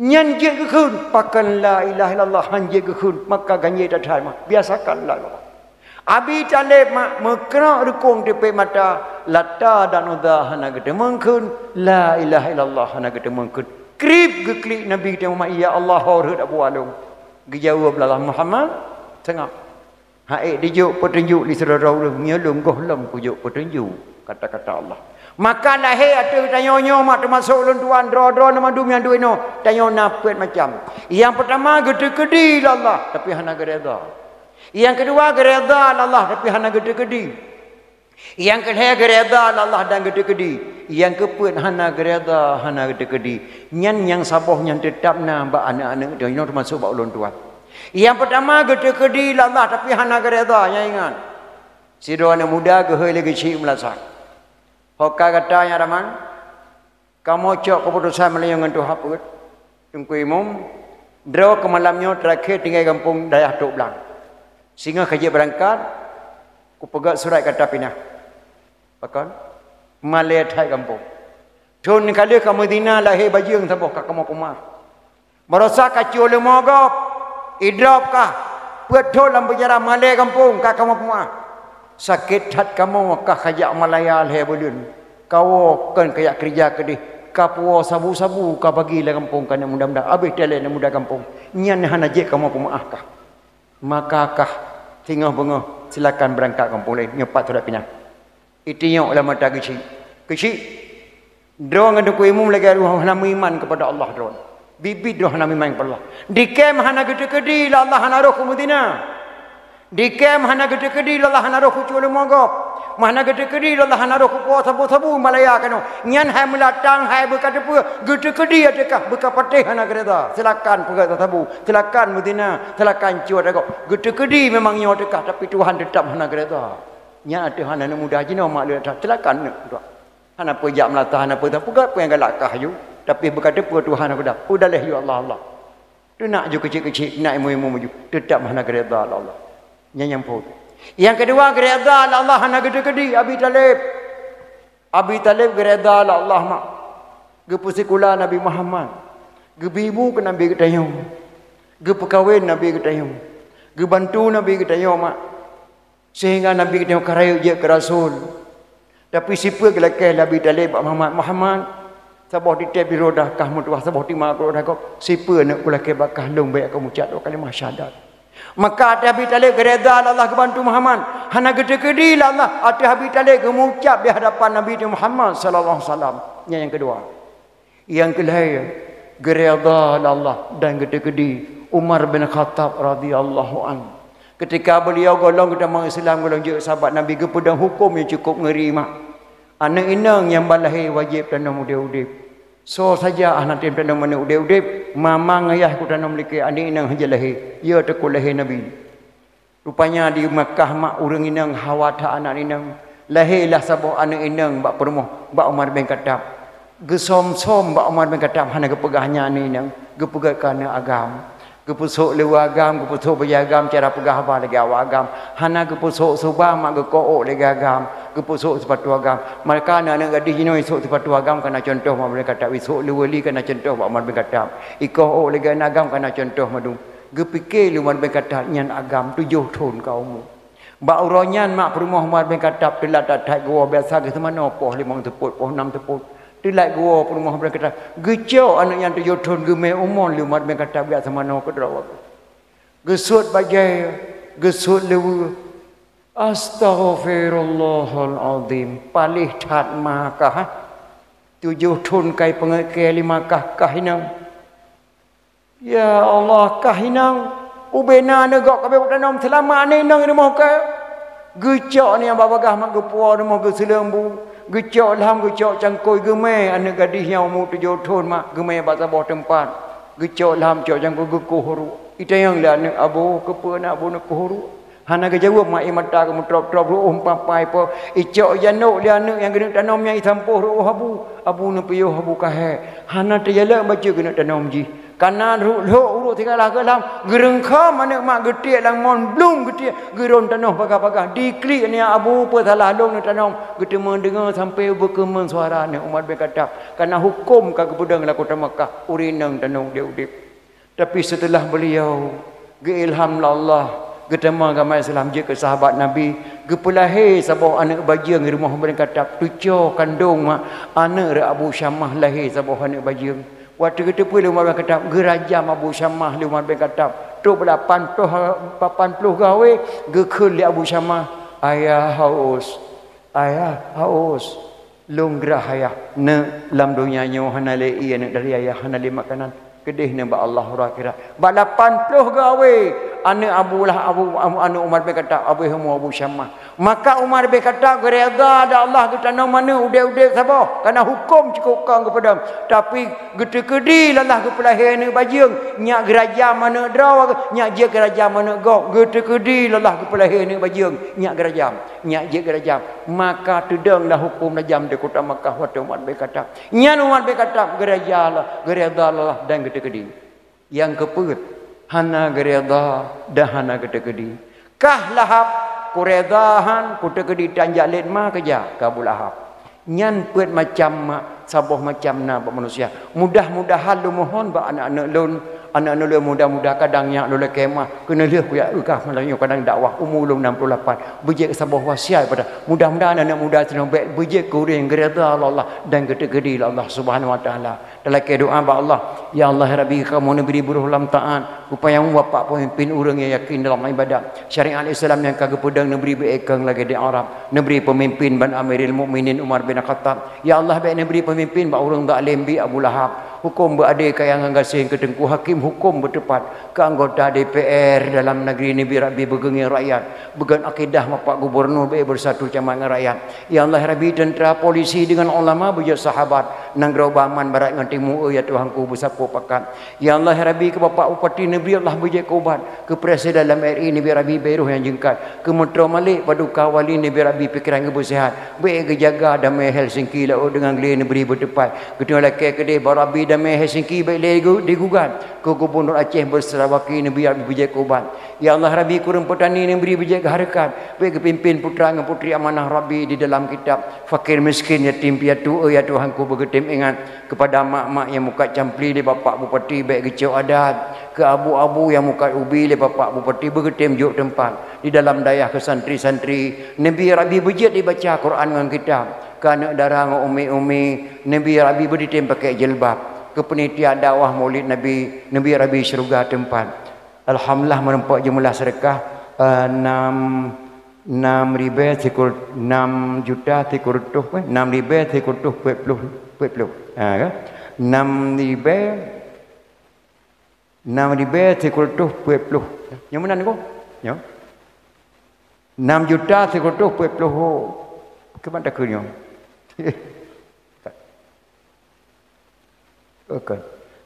Nyan jeuet geukheun, pakon la ilaha illallah han jeuet geukheun, maka ganjé that-that mah. Biasakan la ilaha illallah. Abi Thalib mak meukrok rukon teupék mata, Lata dan Uzza hana geuteumeung kheun, la ilaha illallah hana geuteumeung kheun. Krib geuklik Nabi teuh mak, "Ya Allah, ho rhot Abu Wahab lôn." Geujaweueb lé Allah, "Muhammad, seungab. Hana ék dijok peutunjuk lé sidroe-droe ureueng, nyoe lôn gohlom kujok peutunjuk kata-kata Allah." Maka lahé ateueh tanyoe nyoe mak teumasok ulôn tuan, droe-droe na mandum nyang duek inoe, tanyoe na peuet macam. Nyang peutama geuteukeudi lé Allah, tapi hana geuredha. Nyang keudua geuredha lé Allah, tapi hana geuteukeudi. Nyang keulhèe geuredha lé Allah dan geuteukeudi. Nyang keupeuet hana geuredha, hana geuteukeudi. Nyan nyang saboh nyan teutab na bak aneuk-aneuk tanyoe teumasok bak ulôn tuan. Nyang peutama geuteukeudi lé Allah, tapi hana geuredha, nyan ingat. Sidroe aneuk muda geuhôi lé geuchik meulasah. Ho ka gata nyan raman, kamoe cok keuputosan meunyoe ngon tuha peuet. Teungku Imum, droe keu malam nyoe teurakhe tinggai gampông dayah Tok Blang. Singoh ka jeuet beurangkat, kupeugöt surat gata pinah. Pakon? Malèe that gampông. Thon ka lheueh ka meuzina lahé bajeueng saboh ka kamoe peumeu'ah. Baroesa ka cue leumo gob, idrop kah, peuet thon lam peunjara malèe gampông ka kamoe peumeu'ah. Sakét that kamoe kah kajak Malaya lhèe buleuen. Kawoe kon kajak keureuja keudeh, kapuwoe sabu-sabu kabagi lam gampông keu aneuk muda-muda, abéh talèe aneuk muda gampông. Nyan hana jeuet kamoe peumeu'ah kah. Maka kah singoh beungoh silakan beurangkat gampông laén, nyoe pat surat pinah. Itinyok lam mata keuchik. Keuchik, droe ngon Teungku Imum lagèe droe hana meuiman keupada Allah droe. Biet-biet droe hana meuiman keupada Allah. Dikém hana geuteukeudi lé Allah hana roh keu meuzina. Dikém hana geuteukeudi lé Allah hana roh keu cuek leumo gob. Hana geuteukeudi lé Allah hana roh keu puwoe sabu-sabu malaya keunoe. Nyan hai meulatang, hai beuka teupeue, geuteukeudi ateueh kah, beuka patéh hana geureda. Silakan peugöt sabu, silakan meuzina, silakan cuek gob. Geuteukeudi memang nyoe ateueh kah, tapi Tuhan teutap hana geureda. Nyan ateueh hana aneuk muda jinoe mak lé that, silakan aneuk muda. Hana peue jak meulata, hana peue, peugah peue nyang galak kah aju. Tapi beuka teupeue Tuhan aku dah. Udah leh aju Allah, Allah. Teunak aju keuchik-keuchik, teunak imum-imum aju. Teutap hana geureda lé Allah. Nyan nyang phôn. Nyang keudua, geureda lé Allah hana geuteukeudi Abi Thalib. Abi Thalib geureda lé Allah mak. Geupeusikula Nabi Muhammad. Geubri ilmu keu Nabi geutanyoe. Geupeukawen Nabi geutanyoe. Geubantu Nabi geutanyoe mak. Sehingga Nabi geutanyoe ka rayeuk jeuet keu rasul. Tapi sipeue geulakèe lé Abi Thalib bak Muhammad, "Muhammad, saboh titèp di roda kah meutuah, saboh teuma keu roda gob. Sipeue neuk kulakèe bak kah, lôn bèk keu meucap dua kalimah syahadat." Maka ateueh Abi Thalib geureda lé Allah geubantu Muhammad. Hana geuteukeudi lé Allah ateueh Abi Thalib geumeucap di hadapan Nabi Muhammad sallallahu alaihi wasallam. Nyan nyang keudua. Nyang keulhèe, geureda lé Allah dan geuteukeudi Umar bin Khattab radhiyallahu anhu. Ketika beliau gohlom geutamong Islam, gohlom jeuet sahabat Nabi, geupeudong huköm nyang cukup ngeuri mak. Aneuk inong nyang ban lahé wajéb tanom udép-udép. Soe saja hana tem tanom aneuk udép-udép, mama ngon yah kutanom likot aneuk inong hana lahé, ya teukot lahé Nabi. Rupanya di Makkah mak ureueng inong hawa that aneuk inong. Lahé lah saboh aneuk inong bak peurumoh bak Umar bin Khattab. Geusöm-söm bak Umar bin Khattab hana geupeugah nyan aneuk inong, geupeugah keu aneuk agam. Geupeusok luwa agam, geupeusok bajèe agam, cara peugah haba lagèe awak agam. Hana geupeusok suba mak geukoh ôk lagèe agam, geupeusok sipatu agam. Maka aneuk-aneuk gadih jinoe isok sipatu agam kana cuntoh bak Umar bin Khattab, isok luwa li kana cuntoh bak Umar bin Khattab. Ikoh ôk lagèe aneuk agam kana cuntoh mandum. Geupike lé Umar bin Khattab nyan agam tujoh thon ka umu. Bak uroe nyan mak peurumoh Umar bin Khattab teulat that-that geuwoe, biasa geuseumanoe poh limong seupôt, poh nam seupôt. Teulat geuwoe peurumoh Umar bin Khattab. Geucok aneuk nyan tujoh thon geumè u mon lé Umar bin Khattab geujak seumanoe keudroe. Geusuet bajèe, geusuet luwa. Astaghfirullahal azim. Paléh that ma kah, ha? Tujoh thon kai peungeuet keu lima kah, kah inong. Ya Allah, kah inong, ubena neugok ka bèk tanom seulama aneuk inong rumoh kah. Geucok aneuk nyan bak bagaih mak geupuwoe rumoh geuseuleueng bu. Geucok lham, geucok cangkôi, geumè aneuk gadih nyang umu tujoh thon mak, geumè bak saboh teumpat. Geucok lham, cok cangkôi, geukoh ruek. Itanyong lé aneuk, "Abu, keupeue aneuk abu neukoh ruek?" Hana geujaweueb mak, ie mata geumeutrôp-trôp, reuôh meupapai po. Icok janok lé aneuk nyang geuneuk tanom nyan isampôh reuôh abu. Abu neupiôh abu kahé. Hana teujalak bacut geuneuk tanom jih. Kana rhok-rhok ureueng sigalah geulam, geureungkham aneuk mak geutiek lam mon, blum geutiek, geuron tanoh bagah-bagah. Diklik nyan abu, peue salah lôn neuk tanom. Geuteumé deungoe sampoe beukeumeung suara aneuk Umar bin Khattab. Kana huköm ka geupeudong lam kota Makkah, ureueng inong tanom udép-udép. Tapi seuteulah beuliau geuilham lé Allah, geutamong agama Islam, jeuet keu sahabat Nabi, geupeulahé saboh aneuk bajeueng di rumoh Umar bin Khattab, teucok kandong mak aneuk Abu Syamah lahé saboh aneuk bajeueng. Watèe geuteupeue lé Umar bin Khattab, geurajam Abu Syamah lé Umar bin Khattab. Trôk lapan ploh, lapan ploh gawé geukheun lé Abu Syamah, "Ayah haus, ayah haus." Lôn grah ayah, neuk lam donya nyoe hana lé ié neuk dari ayah, hana lé makanan, keudeh neuk bak Allah uroe akhirat. Bak lapan ploh gawé aneuk Abu Lah-, Abu, Abu, aneuk Umar bin Khattab, Abu Hamu Abu Syamah. Maka Umar bin Khattab geureda lé Allah geutanom aneuk udép-udép saboh, kana huköm cukup kong geupeudong. Tapi geuteukeudi lé Allah geupeulahé aneuk bajeueng, nyak geurajam aneuk droe, nyak jeuet geurajam aneuk gob. Geuteukeudi lé Allah geupeulahé aneuk bajeueng, nyak geurajam, nyak jeuet geurajam. Maka teudong lah huköm rajam di kota Makkah watèe Umar bin Khattab. Nyan Umar bin Khattab geureda lé Allah, geureda lé Allah dan geuteukeudi. Nyang keupeuet, hana geureda dan hana geuteukeudi. Kah Lahab, kureda han, kuteukeudi tan jak lét ma keujak keu Abu Lahab. Nyan peuet macam ma-, saboh macam na bak manusia. Mudah-mudahan lôn mohon bak aneuk-aneuk lôn, Aneuk-aneuk lôn muda-muda kadang nyak lôn lakée meu'ah, keuneulheueh kujak eukah malam nyoe kadang dakwah, umu lôn enam puluh lapan. Beujeuet saboh wasiat pada. Mudah-mudahan aneuk muda sinoe bék beujeuet keu ureuëng nyang geuridha lé Allah dan geuteukeudi lé Allah Subhanahu wa Taala. Talakée doa bak Allah, "Ya Allah, ya Rabbi, kamoe neubri beuroh lam taat, upaya bapak pemimpin ureuëng nyang yakin dalam ibadat, syariat Islam nyang ka geupeudong neubri beuékeueng lagée di Arab, neubri pemimpin ban Amirul Mukminin Umar bin Khattab. Ya Allah, bék neubri pemimpin bak ureuëng zalim bi Abu Lahab, huköm beuadé kaya ngon gaséh keu teungku hakim, huköm beuteupat keu anggota D P R dalam negeri neubri Rabbi beugeungieng rakyat, beugon akidah bapak gubernur bék beusatu camat ngon rakyat. Ya Allah, ya Rabbi, tentera, polisi deungon ulama beujeuet sahabat, nanggroe beuaman barat ngon timu, ya Tuhanku, beusapeue pakat. Ya Allah, ya Rabbi, keu Bapak Bupati neubri Allah beujeuet keu ubat, keu Presiden lam R I neubri Rabbi beuroh nyang jeungkat, keu Meutroe Malik Paduka Wali neubri Rabbi pikeran geuh beuseuhat, bék geujaga damé Helsinki laôt deungon glé neubri beuteupat. Geutanyoe lakée keudeh bak Rabbi damé Helsinki bék lé geu-, digugat, keu Gubernur Aceh Beusarawaki neubri Rabbi beujeuet keu ubat. Ya Allah, Rabbi, kureueng peutani neubri beujeuet keu hareukat, bék geupimpin putra ngon putri amanah Rabbi di dalam kitab, fakir miskin, yatim piatu, ya Tuhanku, beugeutem ingat. Keupada mak-mak nyang mukat campli lé Bapak Bupati bék geucok adat, keu abu-abu nyang mukat ubi lé Bapak Bupati beugeutem jok teumpat, di dalam dayah keu santri-santri neubri Rabbi beujeuet dibaca Quran ngon kitab, keu aneuk dara ngon umi-umi neubri Rabbi beuditém pakai jilbab, keu peunitia dakwah Maulid Nabi neubri Rabbi syeuruga teumpat. Alhamdulillah, meurumpok jeumeulah seudeukah, eh, nam, nam ribée sikur-, nam juta sikur reutôh, eh, nam ribée sikur reutôh peuet ploh, peuet ploh. Ha, kan? Nam ribée, nam ribée sikur reutôh peuet ploh. Nyoe meunan, Teungku? Nyoe. Nam juta sikur reutôh peuet ploh. Keuban takheun nyoe? Okey.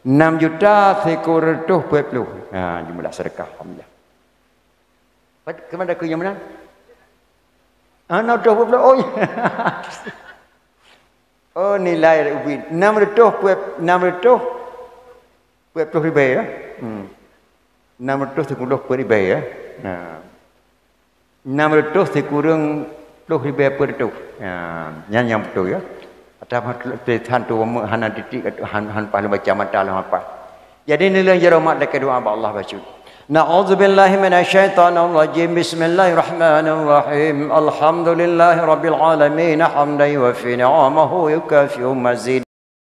Nam juta sikur reutôh peuet ploh. Ha, jeumeulah seudeukah, alhamdulillah. Pat-, keuman takheun nyang meunan? Ah, nam reutôh peuet ploh. Oh, iya. Oh, nilai ubit. Nam reutôh peuet, nam reutôh peuet ploh ribée, ya? Hmm. Nam reutôh sikur reutôh peuet ribée, ya? Nah. Nam reutôh sikureueng ploh ribée peuet reutôh. Ya, nyan nyang beutôi, ya. Ateueh tulisan tu hana titik, han, han paih lôn baca mata lôn hafal. Jadi, neulheueh jaroe mat lakée doa bak Allah bacut. Na'udzubillahi minasyaitonirrajim. Bismillahirrahmanirrahim. Alhamdulillahirabbil alamin. Hamdan yuwafi ni'amahu wa yukafi'u mazid.